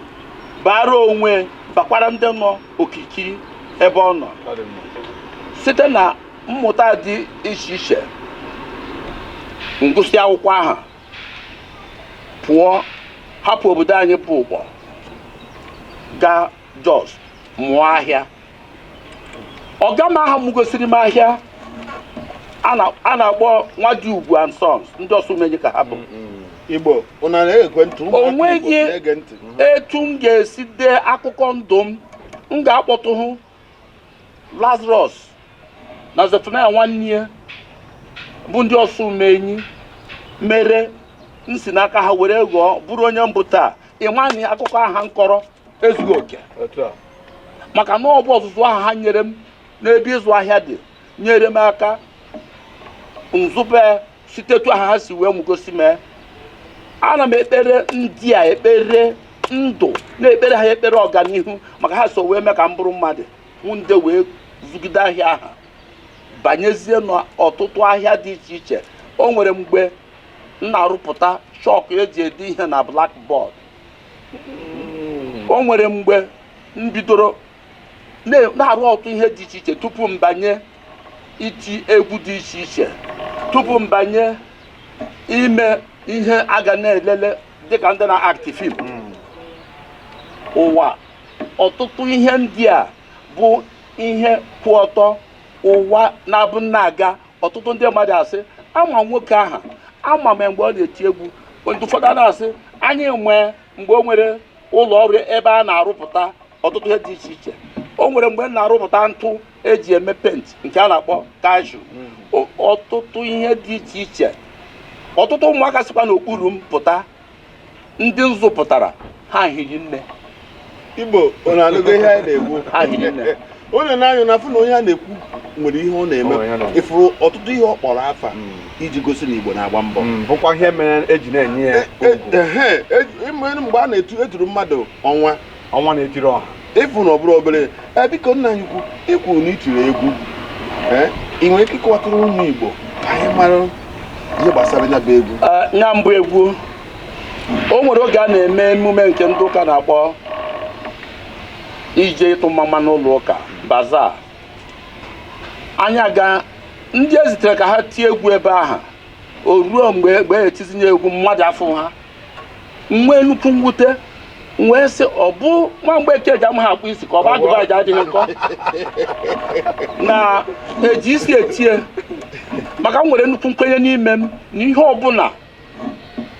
bara onwe, bakwara ndị nọ okirikiri ebe ọ nọ. Site na mmụta dị iche iche, ngụsị akwụkwọ ahụ, pụọ, hapụ obodo anyị bụ Ụkpọ, gaa Jos mụọ ahịa. Ọga m ahụ mụgosiri m ahịa a na-akpọ Nwadiugwu and Sons, ndị Ọsụmenyi ka ha bụ. Igbo, ụnụ na-egekwe ntị? Ụmụaka O nweghị Igbo na-ege ntị. Etu m ga-esi dee akụkọ ndụ m, m ga-akpọtụ hụ Lazarus na Zephaniah nwanne ya, bụ ndị Ọsụmenyi mere m si n'aka ha were ghọọ bụrụ onye mbụ taa. Ịma na akụkọ aha nkọrọ ezughị oke. Otu a. Maka na ọ bụ ọzụzụ ahụ ha nyere m n'ebe ịzụ ahịa dị nyere m aka nzube site etu ahụ ha si wee mụgosi mee. Ana m ekpere ndị a ekpere ndụ, na-ekpere ha ekpere ọganihu, maka ha so wee mee ka m bụrụ mmadụ hụ ndị wee zụgide ahịa ahụ, banyezie n'ọtụtụ ahịa dị iche iche. O nwere mgbe m na-arụpụta chalk eji ede ihe na blackboard. O nwere mgbe m bidoro na-arụ ọtụtụ ihe dị iche iche tupu m banye iti egwu dị iche iche, tupu m banye ime ihe a ga na-elele dịka ndị na-act film ụwa. Ọtụtụ ihe ndị a bụ ihe kwụ ọtọ ụwa na-abụ na-aga. Ọtụtụ ndị mmadụ asị, ama nwoke ahụ, ama m mgbe ọ na-eti egwu. Ndị ụfọdụ a na-asị anyị nwee mgbe o nwere ụlọ ọrụ ebe a na-arụpụta ọtụtụ ihe dị iche iche. O nwere mgbe m na-arụpụta ntụ eji eme paint nke a na-akpọ kashu. Ọtụtụ ihe dị iche iche. Ọtụtụ ụmụaka sikwa n'okpuru m pụta, ndị nzụpụtara ha hiri nne. Igbo, unu anụgo ihe anyị na-ekwu? Ha hiri nne. Onye na-anya na afụ na onye a na-ekwu nwere ihe ọ na-eme. O nwere ihe ọ na-eme. Ịfụrụ ọtụtụ ihe ọ kpọrọ afa iji gosi na Igbo na-agba mbọ. Bụkwa ihe mere eji na-enye ya ugwu. Ehe, ịma mgbe a na-etu eturu mmadụ ọnwa. Ọnwa na-etiri ọha. Ịfụ na ọ bụrụ obere. Ee, biko, nna anyị ukwu, ikwuru na itiri egwu. Ee, ị nwere ike ịkọwatara ụmụ Igbo ka anyị mara ihe gbasara ya bụ egwu? Ee, nya mbụ egwu, o nwere oge a na-eme emume nke ndị ụka na-akpọ ije ịtụ mmamma n'ụlọ ụka, bazaar. Anyị aga, ndị e zitere ka ha tie egwu ebe ahụ. O ruo mgbe etizinye egwu, mmadụ afọ ha nwee nnukwu mwute, wee sị, ọ bụ nwa mgbe ekeji amaghị akpụ isi, ka ọ bụ agụba aja adịghị nkọ na eji isi etie. Maka m nwere nnukwu nkwenye n'ime m na ihe ọbụla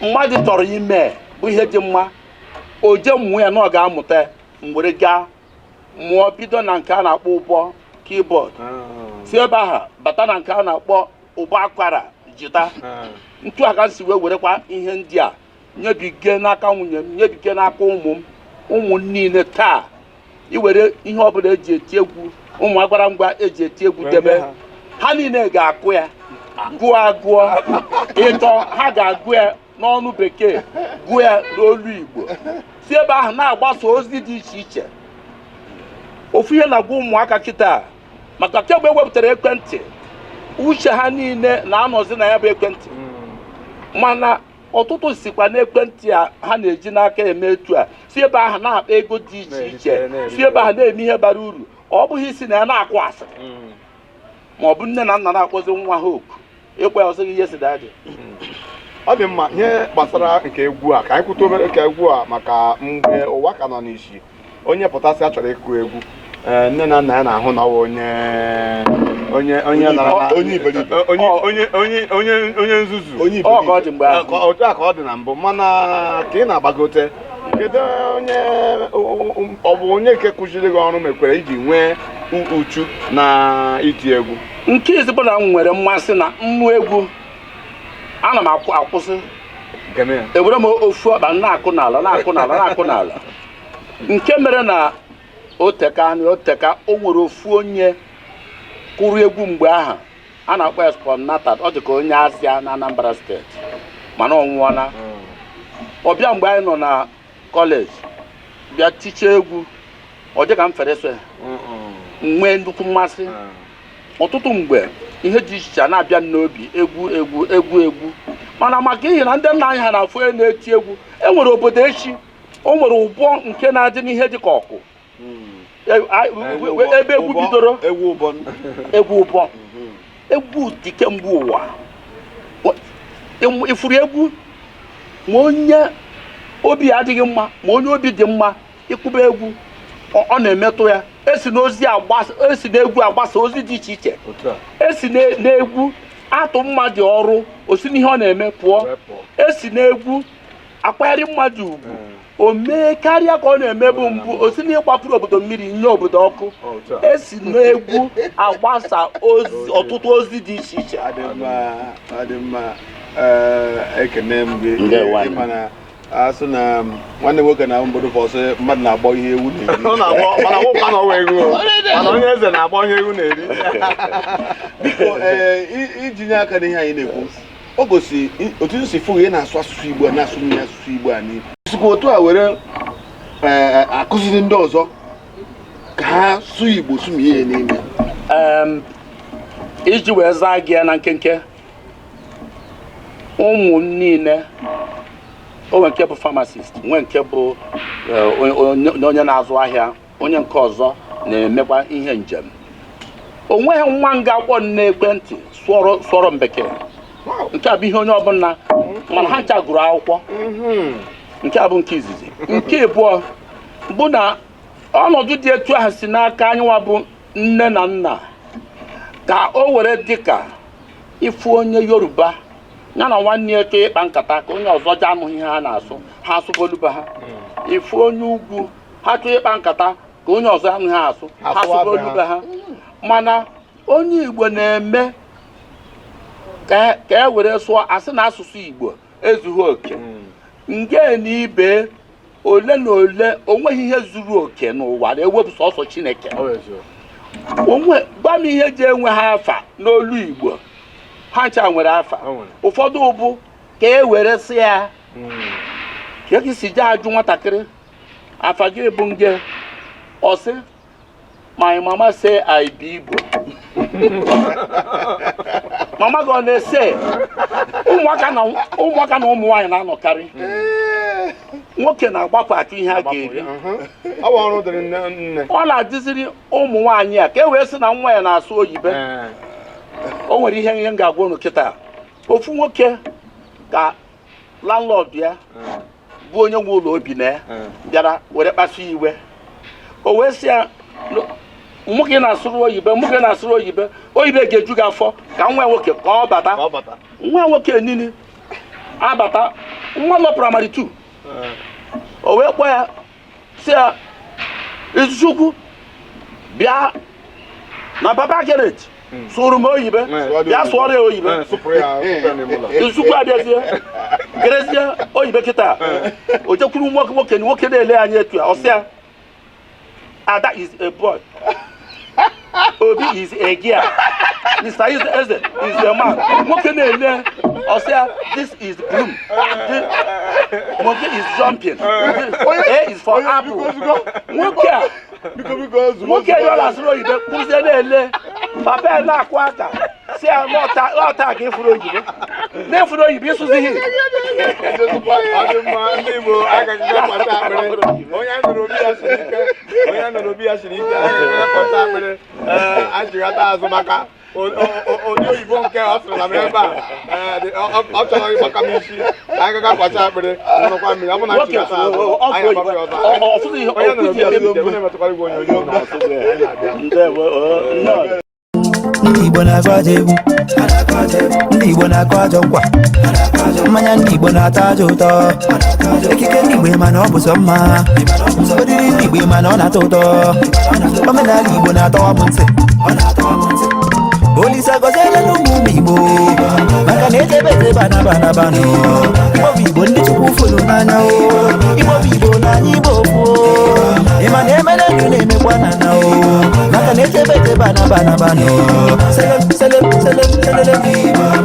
mmadụ chọrọ ime bụ ihe dị mma, o je mụọ ya na ọ ga-amụta. M were gaa mụọ, bido na nke a na-akpọ ụbọ, keyboard, si ebe ahụ bata na nke a na-akpọ ụbọ akwara, jita. Ntu aka m si wee werekwa ihe ndị a nyebige n'aka nwunye m, nyebige n'aka ụmụ m. Ụmụ m niile taa, iwere ihe ọbụla eji eti egwu, ụmụ agwara ngwa eji eti egwu debe, ha niile ga-akụ ya, gụọ agụọ ịtọ, ha ga-agụ ya n'ọnụ bekee, gụọ ya n'olu Igbo, si ebe ahụ na-agbasa ozi dị iche iche. Ofu ihe na-agwa ụmụaka kịta, maka kemgbe e wepụtara ekwentị, uche ha niile na-anọzi na ya bụ ekwentị. Mana ọtụtụ sikwa n'ekwentị a ha na-eji n'aka eme etu a, si ebe ahụ na-akpa ego dị iche iche, si ebe ahụ na-eme ihe bara uru. Ọ bụghị isi na ya na-akwụ asịrị, ma ọ bụ nne na nna na-akpọzi nwa ha oku ịkwa ya ọsọ gị ihe si dadị. Ọ dị mma. Ihe gbasara nke egwu a, ka anyị kwute obere nke egwu a, maka mgbe ụwa ka nọ n'isi, onye pụtasị a chọrọ ịkụ egwu, ee, nne na nna ya na-ahụ na ọ bụ onye onye onye nara Onye iberibe. Onye onye onye onye onye nzuzu. Onye Ọ ka ọ dị mgbe ahụ. Otu a ka ọ dị na mbụ, mana ka ị na-agbagote, kedu onye ọ bụ onye nke kụziri gị ọrụ mekwere iji nwee uchu na iti egwu? Nke izi bụ na m nwere mmasị na nnu egwu, ana m akwụsị. Geme ya. Ewere m ofu ọkpa na-akụ n'ala, na-akụ n'ala, na-akụ n'ala, nke mere na oteka na oteka. O nwere ofu onye kụrụ egwu mgbe ahụ a na-akpọ ya Spon Nathan. Ọ dị ka onye Azịa na Anambra Steeti, mana ọ nwụọla. Ọ bịa mgbe anyị nọ na kọleji. Bịa tichaa egwu, ọ dị ka m fere so ya nwee nnukwu mmasị. Ọtụtụ mgbe ihe dị iche iche a na-abịa m n'obi, egwu, egwu, egwu, egwu. Mana maka ihi na ndị nna anyị ha na-afụ onye na-eti egwu, e nwere obodo echi, o nwere ụbọ nke na-adị n'ihe dị ka ọkụ. Ebe egwu bidoro. Egwu ụbọ. Egwu ụbọ, egwu dị kemgbe ụwa. Ifuru egwu, ma onye obi adịghị mma, ma onye obi dị mma, ịkwụba egwu, ọ na-emetụ ya. Esi n'ozi agbasa, esi n'egwu agbasa ozi dị iche iche. Otu a. Esi n'egwu atụ mmadụ ọrụ, o si n'ihe ọ na-eme pụọ. Wee pụọ. Esi n'egwu akwanyere mmadụ ugwu, o mee karịa ka ọ na-emebu mbụ. O si n'ịgbapụrụ obodo mmiri nye obodo ọkụ. Otu a. Esi n'egwu agbasa ozi, ọtụtụ ozi dị iche iche. Adị mma, adị mma. Ee, ekene m gị. Ndewo. Ịma na asị na nwanne nwoke na mbodo fọsị mmadụ na-agbọ ihe ewu na-eri. Ọ na-agbọ, mana ọgbụkwa na ọwa egwu o. Mana onye eze na-agbọ ihe ewu na-eri. Biko, ee, ijinye aka n'ihe anyị na-ekwu, o gosi otu m si fụ gị, ị na-asụ asụsụ Igbo a, na-asụ nne asụsụ Igbo a n'ihu, sikwa otu a were ee akụziri ndị ọzọ ka ha sụọ Igbo, sụmie ya n'ime. Iji wee zaa gị ya na nkenke, ụmụ m niile, o nwere nke bụ pharmacist, nwee nke bụ onye na-azụ ahịa, onye nke ọzọ na-emekwa ihe njem. O nweghị nwa nga akwụkwọ n'ekwentị sụọrọ m bekee. Nke a bụ ihe onye ọbụla mana ha ncha gụrụ akwụkwọ. Nke a bụ nke izizi. Nke abụọ bụ na ọnọdụ dị etu ahụ si n'aka anyị nwa bụ nne na nna, ka o were dịka ịfụ onye Yoruba ya na nwanne ya chọọ ịkpa nkata, ka onye ọzọ ji anụghị ihe ha na-asụ, ha asụboluba ha. Ịfụ onye ugwu, ha chọọ ịkpa nkata, ka onye ọzọ anụghị ha asụ, ha asụwa be. Asụboluba ha. Mana onye Igbo na-eme ka e were sụọ, asị na asụsụ Igbo ezughị oke. Nge na ibe ole na ole, onweghị ihe zuru oke n'ụwa na-ewepụ sọsọ Chineke. Ọ bụ eziokwu. Onwe gwa m ihe ji enwe ha afa n'olu Igbo, ha ncha nwere afa. O nwere. Ụfọdụ bụ ka e were sị ya ka e si jee ajụ nwatakịrị, afa gị bụ nge? Ọ sị, "My mama say I be Igbo." Mama gị ọ na-ese? Ụmụaka na ụmụ nwaanyị na-anọkarị, nwoke na-agbapụ achụ ihe a ga-eri. Ọ bụ ọrụ dịrị nne nne. Ọ na-adịziri ụmụ nwaanyị a ka e wee sị na nwa ya na-asụ oyibo. O nwere ihe m ga-agwa unu kịta. Ofu nwoke ka landlord ya, bụ onye nwe ụlọ obi na ya, bịara were kpasu iwe. O wee sị ya, "Mụ gị na-asụrụ oyibo, mụ gị na-asụrụ oyibo, oyibo ga-eju gị afọ." Ka nwa ya nwoke ka ọ bata. Ka ọ bata. Nwa nwoke niile abata, nwa nọ primary 2. O wee kpọọ ya, sị ya, "Izuchukwu, bịa na Papa Kenneth sụrụ m oyibo, bịa sụọrọ ya oyibo." Sụpụrụ ya, sụpụrụ ya n'ime ụlọ. Izuchukwu abịazie gerezie oyibo kịta. O jekwuru nwoke, nwoke nwoke na-ele anya etu a. Ọ sị ya, "Ada is a boy, Obi is a girl, Mr. Eze is a man." Nwoke na-ele, ọ sị ya, "This is broom. Monkey is jumping. A is for apple." Nwoke a, Biko, biko, ozugbo. Nwoke ya ọ na-asụrụ oyibo kwụrụzie na-ele papa ya, na-akwụ aka, si ya, "N'ọta ka ịfụrụ oyibo, na-efuru oyibo, ịsụzighị." Ọ dị mma, ndị Igbo agaghị akwata akpịrị. Onye a nụrụ obi ya siri ike, onye a nụrụ obi ya siri ike agaghị akwata akpịrị. Ee, achịghata azụ maka ụdị oyibo nke ọ sịrị na m ebe a. Ee, ọ chọrọ ịgbaka m isi. Anyị agaghị akwata akpịrị, ṅụrụkwa mmiri. Ọ bụ na Nwoke achịghata azụ, ọ anyị oyibo agbapụ ya ọzọ. ọ fụzi ihe. Onye nụrụ obi ya ọ siri ike, onye metụkwara igwe onyonyo na anyị na-abịa. Ndewo, nnọọ. Ndị Igbo na-agụ ajọ egwu, ndị Igbo na-akụ ajọ nkwa, mmanya ndị Igbo na-atọ ajọ ụtọ, ekike ndị Igbo mana ọ bụ sọ mma, oriri ndị Igbo mana ọ na-atọ ụtọ, omenala Igbo na-atọwa m ntị. Olise gọziela n'ụmụ ụmụ Igbo, maka na ejebe ejebe anaba anabanụ. Igbo bụ Igbo, ndị Chukwu fụrụ n'anya o. Igbo bụ Igbo n'anya, Igbo kwuo ịma na emere ndụ na-emekwa na na o, maka na ejebe ejebe anaba anabanụ. Selem selem selem selele,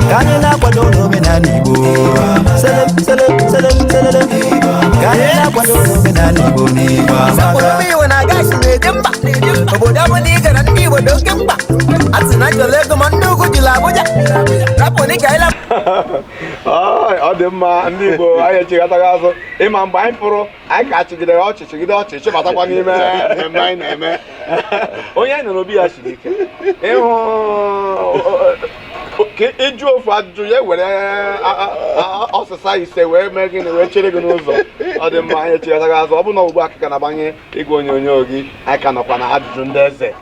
ka anyị na-akwado n'omenala Igbo. Selem selem selem selele, Ka anyị na-akwado omenala Igbo n'Igbo amaka. Ụmụ Igbo na-aga na-eje mba. Obodo ọbụla ị gara, ndị Igbo dị oke mkpa. A sị na chọrọ ego, ma ndị ugwu jụrụ Abuja. Rapụ dị ka ịla. Ọ dị mma. Ndị Igbo, anyị echighataghị azụ. Ịma mgbe anyị pụrụ, anyị ka chịgidere ọchị, chịgide ọchị, chịbatakwa n'ime mmemme anyị na-eme. Onye anyị nọ n'obi ya siri ike ịhụ ka ịjụ ofu ajụjụ, ya were ọsịsa ise wee mee gịnị, wee chere gị n'ụzọ. Ọ dị mma, anyị echighataghị azụ. Ọ bụ na ugbu a ka na-agbanye igwe onyonyo gị, anyị ka nọkwa na ajụjụ ndị eze,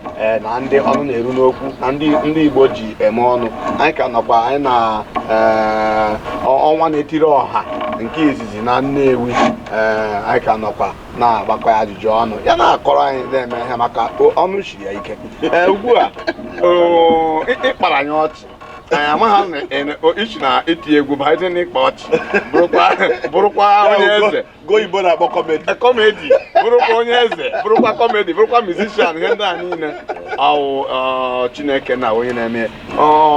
na ndị ọnụ na-eru n'okwu na ndị Igbo ji eme ọnụ. Anyị ka nọkwa, anyị na ọnwa na-etiri ọha nke izizi na Nnewi. Anyị ka nọkwa na-agbakọ ya ajụjụ ọnụ, ya na-akọrọ anyị, na-eme ihe maka ọnụ chiri ya ike. Ugbu a ịkpara anyị ọchị, anyị amaghị na ichi na iti egwu banye n'ịkpa ọchị, bụrụkwa onye eze. Oyibo na-akpọ comedy. Comedy, bụrụkwa onye eze, bụrụkwa comedy, bụrụkwa musician, ihe ndị a niile awụ Chineke na onye na-eme.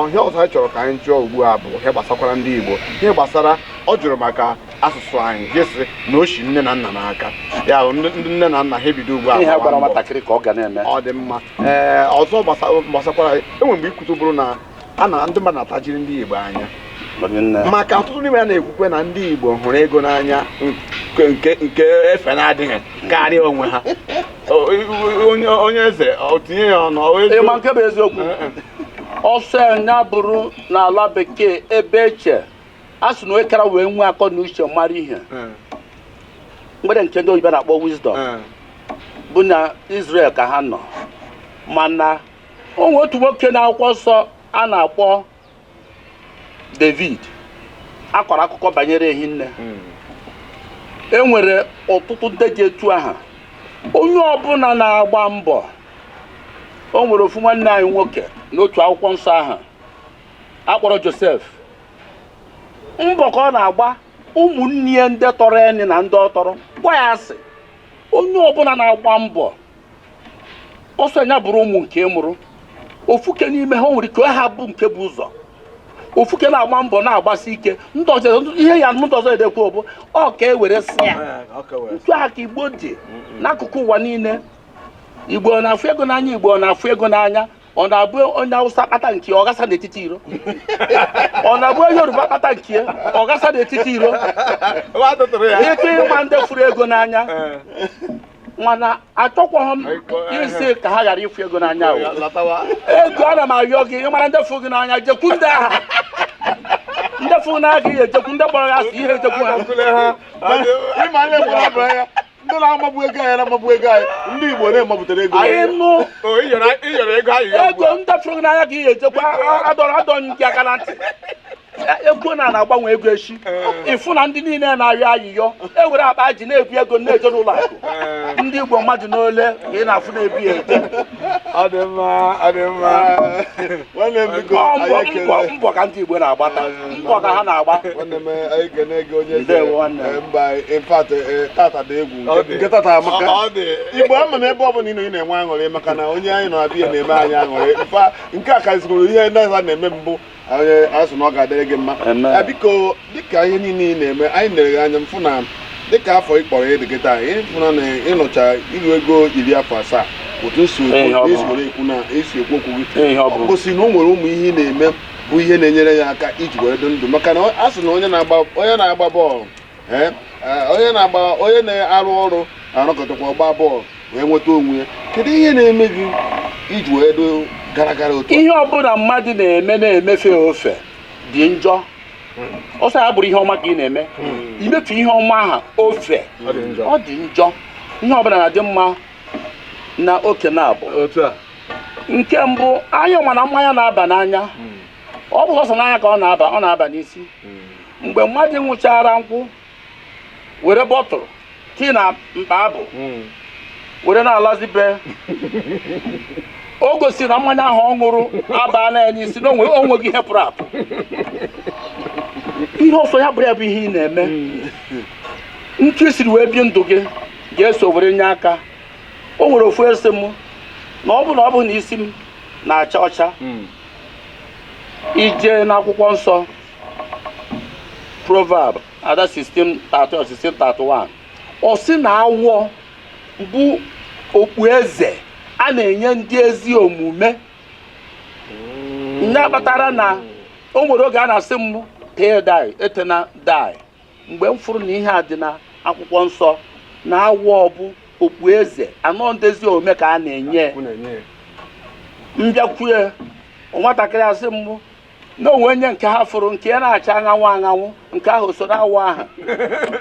Ihe ọzọ anyị chọrọ ka anyị jụọ ugbu a bụ ihe gbasakwara ndị Igbo, ihe gbasara ọ jụrụ maka asụsụ anyị. Gị sị na o shi nne na nna n'aka ya bụ ndị nne na nna ha ebido ugbu a ihe gbawa gwara mbọ. Nwatakịrị ka ọ ga na-eme. Ọ dị mma. Ee, ọzọ gbasakwara, enwere mgbe ikwutu bụrụ na a na ndị mmadụ na-atajiri ndị Igbo anya, Nne. maka ọtụtụ n'ime ya na-ekwukwe na ndị Igbo hụrụ ego n'anya nke efe na-adịghị karịa onwe ha. Onye eze, ọ tinye ya ọnụ, ọ Ịma nke bụ eziokwu, ọsọ ya bụrụ n'ala bekee ebe eche a sị na onye kara wee nwee akọ na uche mara ihe nwere nke ndị oyibo na-akpọ wisdom bụ na Israel ka ha nọ. Mana o nwere otu nwoke na akwụkwọ nsọ a na-akpọ David, akọrọ akụkọ banyere ehi nne. E nwere ọtụtụ ndị dị etu aha. Onye ọbụla na-agba mbọ, o nwere ofu nwanne anyị nwoke n'otu akwụkwọ nsọ ahụ akpọrọ Josef. Mbọ ka ọ na-agba, ụmụnne ya ndị tọrọ enyi na ndị ọ tọrọ gwa ya asị. Onye ọbụla na-agba mbọ, ọsọ ya bụrụ ụmụ nke ị mụrụ, ofuke n'ime ha o nwere ike ha bụ nke bụ ụzọ ofuke na-agba mbọ, na-agbasi ike. Ndị ọzọ, ihe ya ndị ọzọ edekwa bụ ọ ka e were sị ya ntu aha ka Igbo dị n'akụkụ ụwa niile. Igbo ọ na-afụ ego n'anya? Igbo ọ na-afụ ego n'anya? Ọ na-abụ onye Awụsa kpata nke ya, ọ gasa n'etiti iro. Ọ na-abụ onye Yoruba kpata nke ya, ọ gasa n'etiti iro. Nwa tụtụrụ ya. Ịtụ ịma ndị fụrụ ego n'anya, mana achọkwaghị m isi ka ha ghara ịfụ ego n'anya o. Latawa. Ego, ana m arịọ gị, ịmara ndị fụrụ gị n'anya, jekwu ndị agha. Ndị fụrụ n'anya gị ejekwu, ndị kpọrọ gị asị ihe ejekwu ha. Agakule ha. Ịma anya gwara abụọ ya, ndị na-amagbu ego anyị na-amagbu ego anyị, ndị Igbo na-emapụtara ego. Anyị nụ. O ịyọrọ ego anyị ya ugbu Ego, a. ndị fụrụ gị n'anya ka ihe ejekwa. Adọrọ adọ gị aka na ntị. Ego na na-agbanwe ego echi, ịfụ na ndị niile na-arịọ ayịyọ ewere akpa ji na-ebu ego na-eje n'ụlọ akụ. Ndị Igbo mmadụ n'ole ka ị na-afụ na-ebu ya eje? Ọ dị mma, ọ dị mma. Nwanne m, biko, Ọ mbọ anyị mbọ ekele. Mbọ ka ndị Igbo na-agbata, mbọ ka ha na-agba. Nwanne m, anyị ekene gị, onye eze. Ndewo, nwanne m. Mba, in fact, tata dị egwu. Ọ dị. Nke tata amaka. Ọ dị. Igbo, ama m ebe ọ bụla ị nọ, ị na-enwe aṅụrị maka na onye anyị nọ abịa na-eme anyị aṅụrị mfa. Nke a kazigoro ihe ndị ọzọ na-eme mbụ. Onye a sị na ọ ga-adịrị gị mma. Amen. Biko, dịka ihe niile ị na-eme, anyị lere gị anya mfụ na dịka afọ ị kpọrọ ịdị kịta, ịfụna na ịnọcha iru ego 70 otu si Ihe ọ bụ. esi were ekwu na esi ekwu okwu gị, Ihe ọ bụ. ọ gosi na o nwere ụmụ ihe ị na-eme bụ ihe na-enyere ya aka iji were dị ndụ, maka na a sị na onye na-agba bọọlụ, onye na-agba, onye na-arụ ọrụ arụkọtakwa gba bọọlụ wee nweta onwe ya. Kedu ihe na-eme gị iji wee dị gara gara otu a? Ihe ọbụla mmadụ na-eme na-emefe ofe dị njọ. Ọsọ ya bụrụ ihe ọma ka ị na-eme, imefu ihe ọma ahụ ofe, Ọ dị njọ. ọ dị njọ. Ihe ọbụla na-adị mma na oke na-abụ. Otu a. Nke mbụ, anya mana mmanya na-aba n'anya, ọ bụ sọsọ n'anya ka ọ na-aba, ọ na-aba n'isi. Mgbe mmadụ ṅụchara nkwụ, were bọtụlụ tii na mkpa abụ were na-alazi be, o gosiri na mmanya ahụ ọ ṅụrụ abaala ya n'isi, na onwe onweghị ihe pụrụ apụ. Ihe ọsọ ya bụrụ ya bụ ihe ị na-eme, ntu isiri wee bie ndụ gị ga-eso were nye aka. O nwere ofu ese m na ọ bụ na isi m na-acha ọcha. Ije n'akwụkwọ nsọ, Proverb ada 16:30 or 16:31. Ọ sị na awọ bụ okpueze a na-enye ndị ezi omume. Nye kpatara na o nwere oge a na-asị m tee dye, etena dye. Mgbe m fụrụ na ihe a dị na akwụkwọ nsọ na awọ bụ okpueze anọ ndị ezi omume ka a na-enye, mbịakwue nwatakịrị asị m na onwe onye nke ha fụrụ nke ya na-acha anyanwụ anyanwụ, nke ahụ soro awọ ahụ,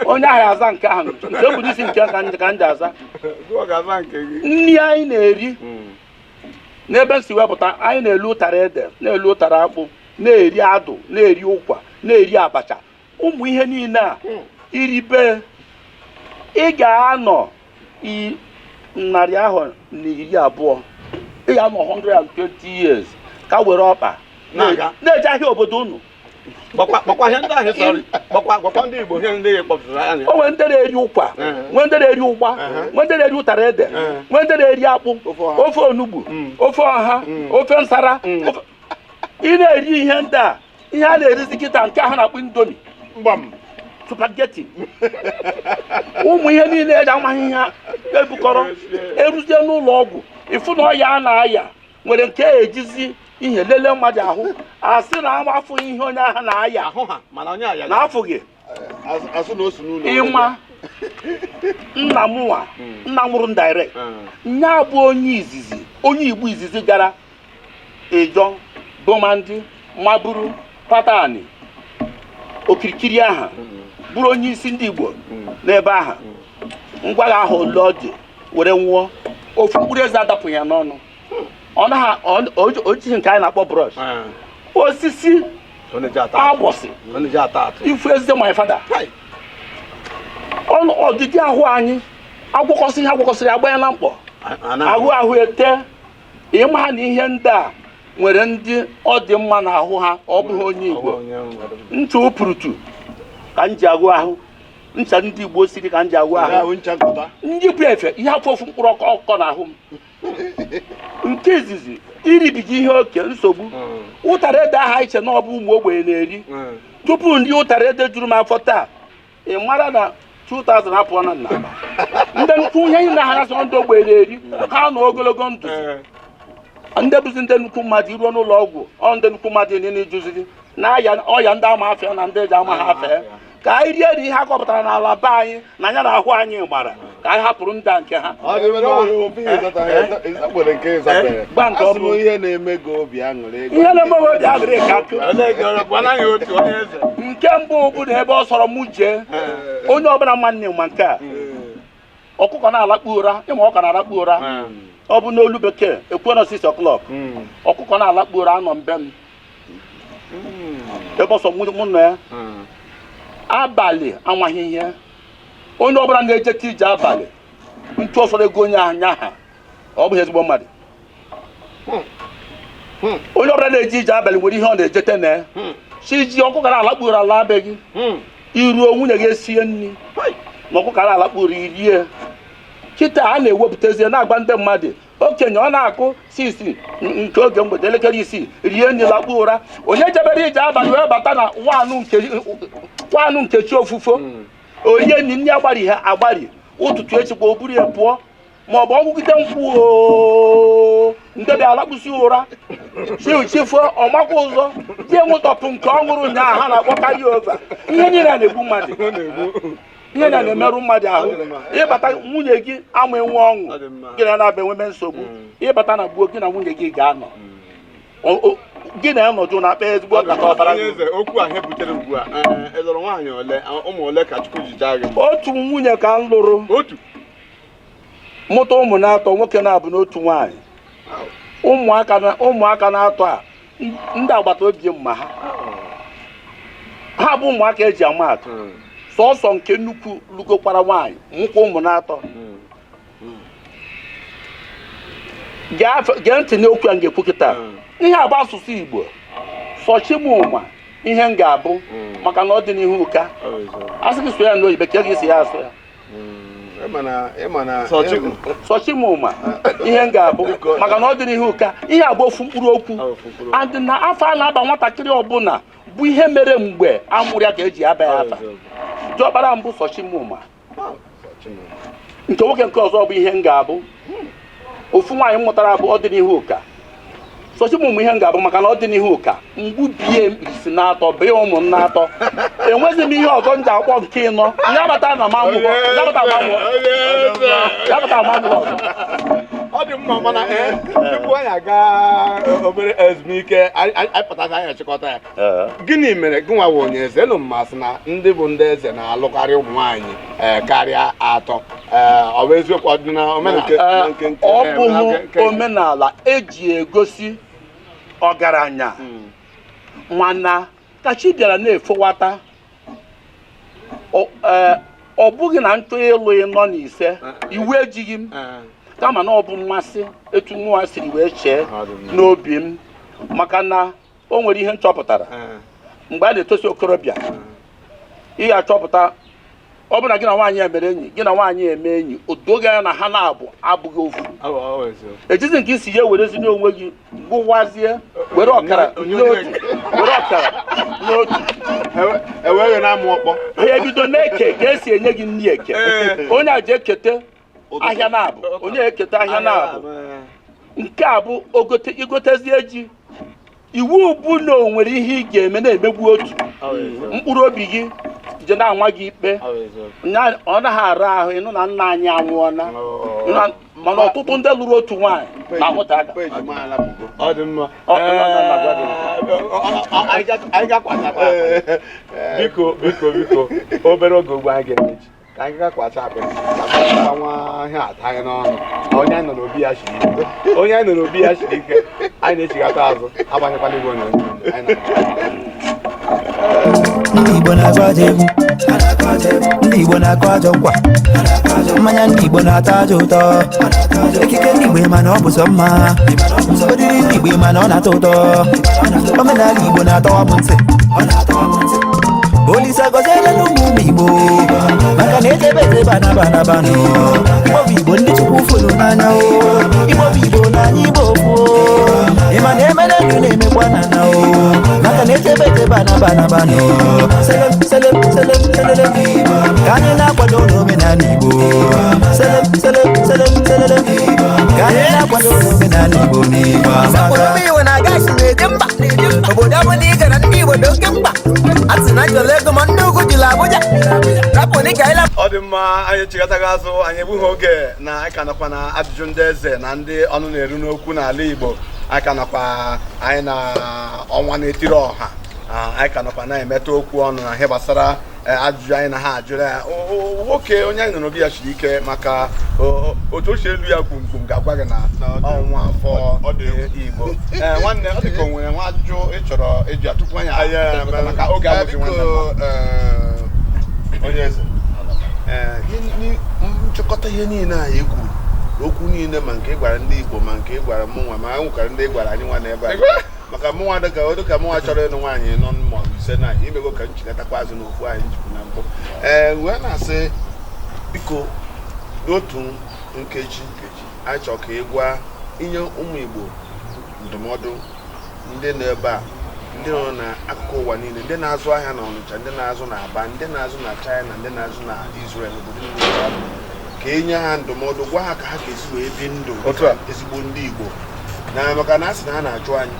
onye ahụ aza nke ahụ nke bụ n'isi nke ka ndị ka ndị aza. Nri anyị na-eri n'ebe nsi wepụta, anyị na-elu ụtara ede, na-elu ụtara akpụ, na-eri adụ, na-eri ụkwa, na-eri abacha, ụmụ ihe niile a iribe, ị ga-anọ 120 ahọ, ị ga-anọ 120 years ka were ọkpa Na-aga. na-eje ahịa obodo unu. Gbakwa ihe ndị ahụ sọrọ, gbakwa, gwakwa ndị Igbo ihe ndị ị kpọpụtara anya. O nwere ndị na-eri ụkwa, nwee ndị na-eri ụgba, nwee ndị na-eri ụtara ede, nwee ndị na-eri akpụ, Ofe ọha. Ofe onugbu, ofe ọha, ofe nsara, ị na-eri ihe ndị a, ihe a na-erizi kịta nke ahụ na-akpọ Indomie, Mgbam. Spaghetti, ụmụ ihe niile eji amaghị ihe ebukọrọ eruzie n'ụlọ ọgwụ, ịfụ na ọya a na-aya nwere nke ejizi ihe lelee mmadụ ahụ, asị na afụghị ihe onye ahụ na-aya. Ahụ ha mana onye aya Na afụghị. Asụ na o si n'ụlọ. Ịma nna m nwa, nna mụrụ m direct, nya bụ onye izizi, onye Igbo izizi gara Ịjọ, Bomandi, Maburu, Patani, okirikiri aha, bụrụ onye isi ndị Igbo n'ebe ahụ. Ngwa gị ahụ ole ọ dị were nwụọ, ofu mkpụrụ eze adapụghị ya n'ọnụ. Ọ naghị o jighị nke anyị na-akpọ brush, osisi agbọsị ifu eze my father. Ọnụ ọdịdị ahụ anyị agwọkọsị ihe agwọkọsịrị agba ya na mkpọ ahụ ahụ ete. Ịma na ihe ndị a nwere ndị ọ dị mma n'ahụ ha, ọ bụghị onye Igbo. Ncha opurutu ka m ji agụ ahụ, ncha ndị Igbo siri ka m ji agụ ahụ. Ahụ ncha nkụta. Ndị bụ efe ihe afọ ofu mkpụrụ ọkọ ọkọ n'ahụ m. Nke izizi, iribiga ihe oke nsogbu. Ụtara ede aha iche na ọ bụ ụmụ ogbenye na-eri. Tupu ndị ụtara ede juru m afọ taa, ị mara na 2000 apụọ na nnaba ndị nnukwu ihe niile ha na-asọ ndị ogbenye na-eri, ha nọ ogologo ndụ. Ndị bụzi ndị nnukwu mmadụ iruo n'ụlọ ọgwụ, ọ ndị nnukwu mmadụ niile juziri na-aya ọya ndị ama afịa na ndị eji ama ha afee. Ka anyị rie na ihe akọpụtara n'ala be anyị na anya na ahụ anyị gbara, ka anyị hapụrụ ndị a nke ha. Ọ dị mma. O nwere ofu ihe ịzata, nwere nke ịzabere. Gba nke ọ Asị m bụ. Ihe na-eme gị obi aṅụrị. Ihe na-eme m obi aṅụrị ka nkụ. Otu onye eze. Nke mbụ bụ na ebe ọ sọrọ mụ jee, onye ọbụla mma nne ma nke a, ọkụkọ na-alakpu ụra, ịma ọka na-alakpu ụra, ọ bụ n'olu bekee ekwuo na 6 o'clock, ọkụkọ na-alakpu ụra, anọ mbe m ebe ọsọ mụ nọ ya. Abalị amaghị ihe, onye ọbụla na-ejeta ije abalị, ntụ ọsọrọ ego onye ahụ nya ha, ọ bụghị ezigbo mmadụ. Onye ọbụla na-eje ije abalị nwere ihe ọ na-ejete na ya. Si ji ọkụkọ na-alakpu ụra ala be gị, iruo nwunye gị esie nri na ọkụkọ na-alakpu ụra, irie. Kịta a na-ewepụtazie na-agba ndị mmadụ okenye, ọ na-akụ sisi nke oge mgbede, elekere 6, rie nri, lakpuo ụra. Onye jebere ije abalị wee bata na nwanụ nkechi ofufo, orie nri, nri agbari ha agbari, ụtụtụ echikwa o buru ya pụọ, ma ọ bụ ọgwụgide nkwụ oo, ndị bịa alakpụsi ụra chifuo, ọmakwa ụzọ ji enwetọpụ nke ọ ṅụrụ ụnyaahụ ha na-akpọ carry over. Ihe niile a na-egbu mmadụ, ihe na na-emerụ mmadụ ahụ. Ịbata nwunye gị ama enwe ọṅụ, gị na na-abịa enweme nsogbu. Ịbata na gbuo, gị na nwunye gị ga-anọ, gị na ya nọdụ na-akpa ezigbo nkata ọbara Onye gị. eze, okwu a ihe butere ugbu a, ee, ị lụrụ nwaanyị ole, ụmụ ole ka Chukwu ji jaa gị mma? Otu nwunye ka m lụrụ. Otu. Mụta ụmụ na-atọ, nwoke na-abụ n'otu nwaanyị. Ụmụaka na ụmụaka na-atọ a, ndị agbata obi m ma ha, ha bụ ụmụaka eji ama atụ. Sọsọ nke nnukwu lụgokwara nwaanyị, mụkwa ụmụ na-atọ. Gee ntị n'okwu a m ga-ekwu kịta. Ihe a bụ asụsụ Igbo sọchimụma ihe m ga-abụ, maka na ọ dị n'ihu ụka a sị gị sụọ ya n'oyibo ka gị si ya asụ ya. Ịma na Sọchimụma ihe m ga-abụ, maka na ọ dị n'ihu ụka. Ihe a bụ ofu mkpụrụ okwu, and na afọ a na-aba nwatakịrị ọbụla bụ ihe mere mgbe a mụrụ ya ka eji aba ya afa. Diọkpara mbụ Sọchimụma. Nke nwoke nke ọzọ bụ ihe m ga-abụ. Ofu nwaanyị m mụtara bụ ọdịnihu ụka sochi m ụmụ ihe m ga-abụ, maka na ọdịnihu ụka mgbubie mkpirisi na-atọ bee ụmụ m na-atọ, enweghị m ihe ọzọ m ji akpọ nke ịnọ ya bata na m amụghọ ya bata m amụghọ ya bata m amụghọ ọzọ. Ọ dị mma, mana tupu anyị aga obere ezumike, anyị pụtazi, anyị achịkọta ya. Gịnị mere gị nwa wụ onye eze elu mmasị na ndị bụ ndị eze na-alụkarị ụmụ nwaanyị karịa atọ? Ọ bụ eziokwu ọ dị na omenala? Ọ bụghị omenala eji egosi ọgaranya, mana ka chi bịara na-efowata, ọ bụghị na ntụ ịlụ ịnọ na ise iwu ejighị m, kama na ọ bụ mmasị etu nwa siri wee chee n'obi m, maka na o nwere ihe m chọpụtara mgbe a na-etosi okorobịa. Ị ga-achọpụta, ọ bụ na gị na nwaanyị a mere enyi, gị na nwaanyị eme enyi, o doghị anya na ha na-abụ abụghị ofu. Ejizi nke isi ya werezi n'onwe gị gụwazie, were ọkara n'otu, were ọkara n'otu. Enweghị na-amụ ọkpọ. Ha ebido na-eke ka esi enye gị nri eke. Onye a ji ekete ahịa na-abụ, onye ekete ahịa na-abụ. Nke a bụ ogote igotezie ji. Iwu bụ na o nwere ihe ị ga-eme na-emegbu otu mkpụrụ obi gị je na-anwa gị ikpe. Ọ naghị ara ahụ ịnụ na nna anyị anwụọla, mana ọtụtụ ndị lụrụ otu nwaanyị na-ahụta aka. Peji m alapụgo. Ọ dị mma. Ọ, ọ, ọ, ọ, Anyị ga-akwacha akpa. Biko, biko, biko, obere oge ugbu anyị ga-emechi ka anyị ga-akwacha akpịrị ka anyị nwa ihe ata anyị n'ọnụ. Onye anyị nọ n'obi ya siri ike, onye anyị nọ n'obi ya siri ike. Anyị na-echigata azụ. Agbanyekwana igwe onyonyo anyị na Ndị Igbo na-agụ ajọ egwu, ndị Igbo na-akụ ajọ nkwa, mmanya ndị Igbo na-atọ ajọ ụtọ, ekike ndị Igbo mana ọ bụ sọ mma, oriri ndị Igbo mana ọ na-atọ ụtọ, omenala Igbo na-atọwa m ntị. Olise gọziela n'ụmụ ụmụ Igbo, maka na ejebe ejebe anaba anaba nụ. Igbo bụ Igbo, ndị Chukwu fụrụ n'anya o. Igbo bụ Igbo n'anya, Igbo kwuo ịma na emere ndụ na-emekwa na na o, maka na ejebe ejebe anaba anaba nụ. Selem selem selem selele, ka anyị na-akwado n'omenala Igbo. Selem selem selem selele, ka anyị na-akwado n'omenala Igbo n'Igbo amaka. Ụmụ Igbo na gaasị na-eje mba obodo ọbụla ị gara, ndị Igbo dị oke mkpa. A sị na chọrọ ego, ma ndị ugwu jụrụ Abuja rapụ dị ka ịla. Ọ dị mma, anyị chịkọtaghị azụ. Anyị egbughị oge na anyị ka nọkwa na ajụjụ ndị eze na ndị ọnụ na-eru n'okwu n'ala Igbo. Anyị ka nọkwa anyị na ọnwa na-etiri ọha. Anyị ka nọkwa na-emetụ okwu ọnụ na ihe gbasara ajụjụ anyị na ha ajụrụ ya. Nwoke onye anyị nọ n'obi ya siri ike, maka otu o si elu ya gwumgwum ga-agwa gị na ọnwa afọ Ọ dị egwu. Igbo. Ee, nwanne, ọ dị ka o nwere nwa ajụjụ ị chọrọ ịjụ ya tupu anyị maka oge abụghị nwanne m. Biko, onye eze, nchịkọta ihe niile anyị kwuru, okwu niile, ma nke ị gwara ndị Igbo, ma nke ị gwara mụnwa, ma anyị nwekwara ndị ị gwara anyị nwa n'ebe a, maka mụnwa dịka mụnwa chọrọ ịnụ nwaanyị nọ ma ọ bụ ise na anyị imego ka nchịkọtakwa azụ n'okwu anyị jikwu na mbụ. Ee, wee na-asị, biko, n'otu nkeji, anyị chọrọ ka ị gwa inye ụmụ Igbo ndụmọdụ, ndị nọ ebe a, ndị nọ n'akụkụ ụwa niile, ndị na-azụ ahịa na Ọnịcha, ndị na-azụ na Aba, ndị na-azụ na China, ndị na-azụ na Israel, obodo niile ha nọ, ka enye ha ndụmọdụ, gwa ha ka ha ga-esi wee bi ndụ Otu a. ezigbo ndị Igbo, na maka na a sị na ha na-achụ anyị,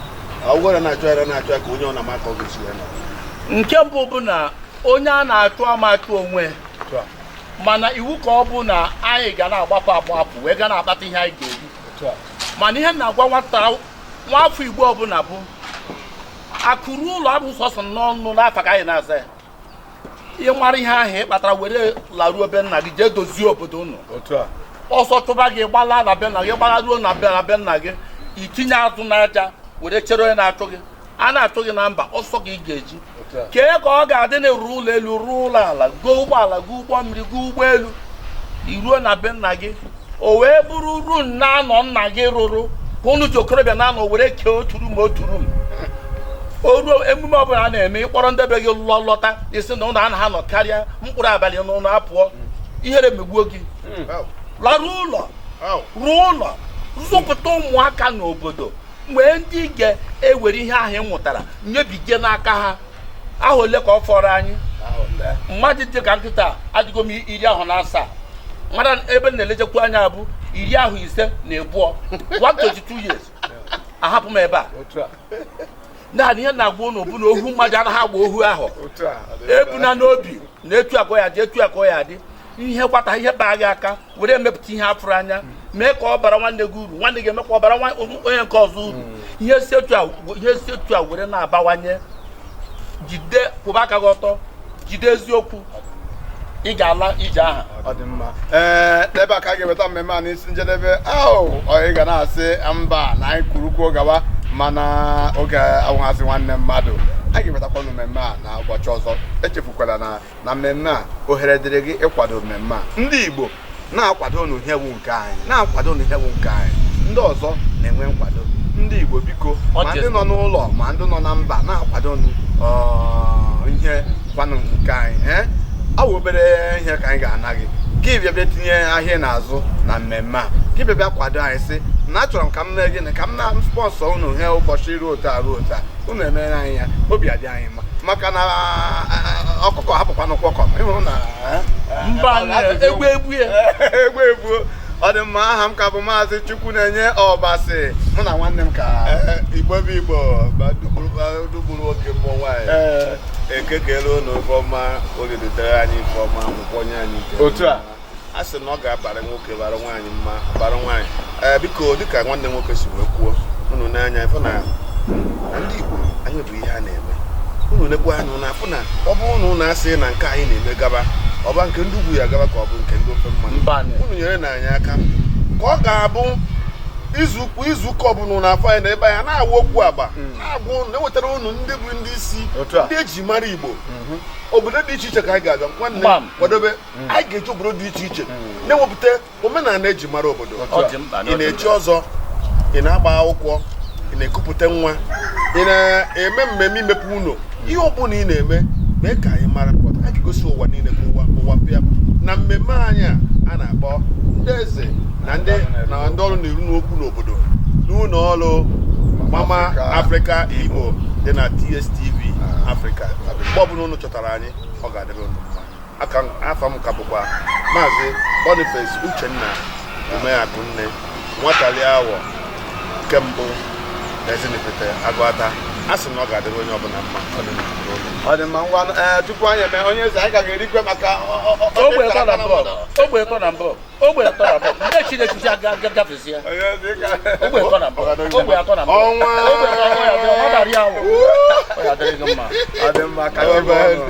ọ bụrụ na na-achụ anyị, na-achụ anyị, ka onye ọ na-ama ka ọ ga-esi wee nọ. Nke mbụ bụ na onye a na-achụ ama achụ onwe, Otu a. mana iwu ka ọ bụ na anyị ga na-agbapụ agbapụ wee ga na-akpata ihe anyị ga-eri. Otu a. Mana ihe m na-agwa nwata nwafọ Igbo ọbụla bụ akụrụ ụlọ abụ sọsọ n'ọnụ n'afa ka anyị na-aza ya. Ihe mara ihe ahụ ị kpatara were laruo be nna gị, jee dozie obodo unu. Otu a. Ọsọ chụba gị, gbala na be nna gị, gbalaruo na be nna gị, itinye azụ n'aja were chere onye na-achụ gị. A na-achụ gị na mba, ọsọ gị ga-eji Otu a. kee ka ọ ga-adị na rụrụ ụlọ elu, rụọ ụlọ ala, goo ụgbọala, goo ụgbọ mmiri, goo ụgbọelu, iruo na be nna gị, o wee bụrụ ru na-anọ nna gị rụrụ ka unu ji okorobịa na-anọ were kee otu room, otu room. O ruo emume ọbụla a na-eme, ịkpọrọ ndị be gị lọta, isi na ụlọ anaghị anọ karịa mkpụrụ abalị n'ụlọ apụọ, ihere megbuo gị. Laruo ụlọ, rụọ ụlọ, zụpụta ụmụaka n'obodo mgbe ndị ga-ewere ihe ahụ ị mụtara nyebige n'aka ha. Ahụ ole ka ọ fọrọ anyị? Mmadụ dị ka nkịta adịgo m 97. Mara ebe m na-elejekwu anya bụ 52, 122 years, ahapụ m ebe a. Otu a. Naanị ihe na-agwa ụnụ bụ na ohu mmadụ anaghị agba ohu ahụ. Otu a. Ebuna n'obi na etu akọ ya dị, etu akọ ya dị, ihe kwata ihe baa gị aka were emepụta ihe afụrụ anya, mee ka ọ bara nwanne gị uru, nwanne gị emekwa ọ bara onye nke ọzọ uru. Ihe si etu a were na-abawanye. Jide kwụba aka gị ọtọ, jide eziokwu, ị ga-ala ije aha. Ọ dị mma. Ee, n'ebe a ka a ga-eweta mmemme a n'isi njedebe ahụ. Ị ga na-asị mba na anyị kwurukwuo gawa, mana oge awụghazị nwanne mmadụ. A ga-ewetakwa mmemme a na ụbọchị ọzọ. Echefukwala na mmemme a, ohere dịrị gị ịkwado mmemme a. Ndị Igbo na-akwado unu ihe bụ nke anyị, na-akwado unu ihe bụ nke anyị. Ndị ọzọ na-enwe nkwado. Ndị Igbo, biko, ma ndị nọ n'ụlọ ma ndị nọ na mba, na-akwado unu ihe kwanụ nke anyị. Ee, ọ bụ obere ihe ka anyị ga-ana gị, gị bịa bịa tinye ahịa n'azụ na mmemme a, gị bịa bịa kwado anyị, sị na achọrọ m ka m mee gịnị, ka m na sponsor unu ihe ụbọchị ruo otu a ruo otu a. Unu emere anyị ya, obi adị anyị mma, maka na ọkụkọ hapụkwanụ kwọkọ ịhụrụ na Mba, egwu egwu ya. Egwu egbuo. Ọ dị mma. Aha m ka bụ Maazị Chukwu na-enye Ọbasi, mụ na nwanne m ka. Igbo bụ Igbo, ma dugburu nwoke, mmụọ nwaanyị. Eke kele unu ifeọma, oge dotere anyị ifeọma, nkwụ onye anyị ike. Otu a. A sị na ọ ga-abara nwoke, bara nwaanyị mma, bara nwaanyị. Ee, biko, dịka nwanne m nwoke si wee kwuo, unu n'anya ịfụ na ndị Igbo anyị bụ ihe a na-eme. Unu nekwa anya, unu afụ na ọ bụrụ na unu asị na nke anyị na-eme gaba, ọba nke ndị ugwu ya gaba, ka ọ bụ nke ndị ofe mmanụ. Mba. Unu nyere na anyị aka ka ọ ga-abụ izu ụka ọbụla unu afọ anyị na ebe anyị na-awụ okwu agba na-agwa unu, na-ewetara unu ndị bụ ndị isi, Otu a. ndị eji mara Igbo obodo dị iche iche ka anyị ga-abịa. Nwanne, Gbam. kwadobe, anyị ga-eji obodo dị iche iche na-ewepụta omenala eji mara obodo. Ọ dị mkpa na Ị ọ dị na-echi mkpa. ọzọ, ị na-agba akwụkwọ, ị na-ekupụta nwa, ị na-eme mmemme imepe ụlọ, ihe ọbụla ị na-eme, mee ka anyị mara. Anyị ga-egosi ụwa niile ka ụwa pịa na mmemme anyị a a na-akpọ ndị eze na ndị ọrụ na-eru n'okwu n'obodo n'ụlọ ọrụ Mama Africa Igbo dị na TSTV Africa. Mgbe ọbụla unu chọtara anyị, ọ ga-adịrị unu mma. Aka afa m ka bụkwa Maazị Boniface Uchenna Umeakụnne, nwatali awọ nke mbụ na Ezinifite Agụata. A sị na ọ ga-adịrị onye ọbụla mma. Ọ dị mma. Ngwa, ee, tupu anyị eme, onye eze, anyị ka ga-erikwe maka Ogbe tọ na mbọ, ogbe tọ na mbọ, ogbe tọ na mbọ, ndị Chineke aga aga gafezie. Onye eze, Ogbe tọ na mbọ, ogbe atọ na mbọ. Ọnwa. Ogbe ọnwa ya bịa, ọ dara ya awụ, ọ ya dịrị gị mma. Ọ dị mma ka chi bụ ọnụ.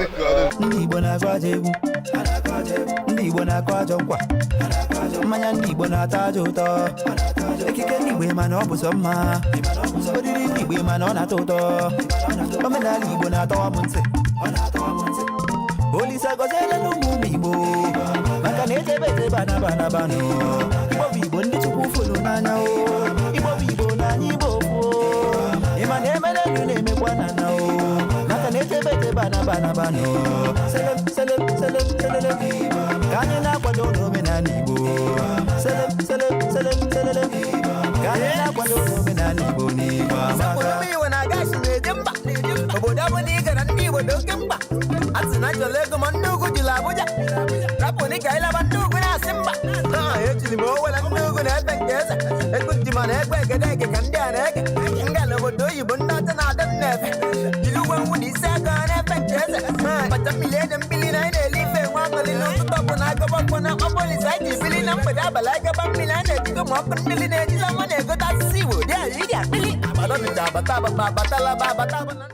Ndị Igbo na-agụ ajọ egwu, ndị Igbo na-akụ ajọ nkwa, mmanya ndị Igbo na-atọ ajọ ụtọ, ekike ndị Igbo mana ọ bụ sọ mma, oriri ndị Igbo mana ọ na-atọ ụtọ, omenala Igbo na-atọwa m ntị. Olise gọziela n'ụmụ ụmụ Igbo, maka na echebe echebe anaba anabanụ. Igbo bụ Igbo, ndị Chukwu fụrụ n'anya o. Igbo bụ Igbo na anyị Igbo kwuo, ịma na emere elu na-emekwa na na o, maka na echebe echebe anaba anabanụ. Selem selem selem selele, ka anyị na-akwado n'omenala Igbo. Selem selem selem selele, ka anyị na-akwado n'omenala Igbo, n'Igbo amaka. Ụmụ Igbo na-aga esi na-eje mba, obodo ọbụla ị gara, ndị Igbo dị oke mkpa. A sị na achọrọ ego, ma ndị ugwu jiri Abuja rapụ ka anyị laba. Ndị ugwu na-asị mba na ejiri m owela. Ndị ugwu na-efe nke eze ego ji, mana egbe egede ege ka ndị a na-ege nga n'obodo oyibo. Ndị ọcha na-adị m na-efe jiri uwe mwụ na isi aka na-efe nke eze kpacha mmiri ede mmiri na anyị na-eli ife nwe aṅụrị n'ụtụtụ ọbụla agaba ọkpọ na akpọ polisi anyị ji bili na mgbede abalị agaba mmiri a na-ejigo ma ọkụ mmiri na-ejila nwa na-egote asụsụ Igbo dị ala ị ga-akpịlị abata abata abata abatalaba abata abata.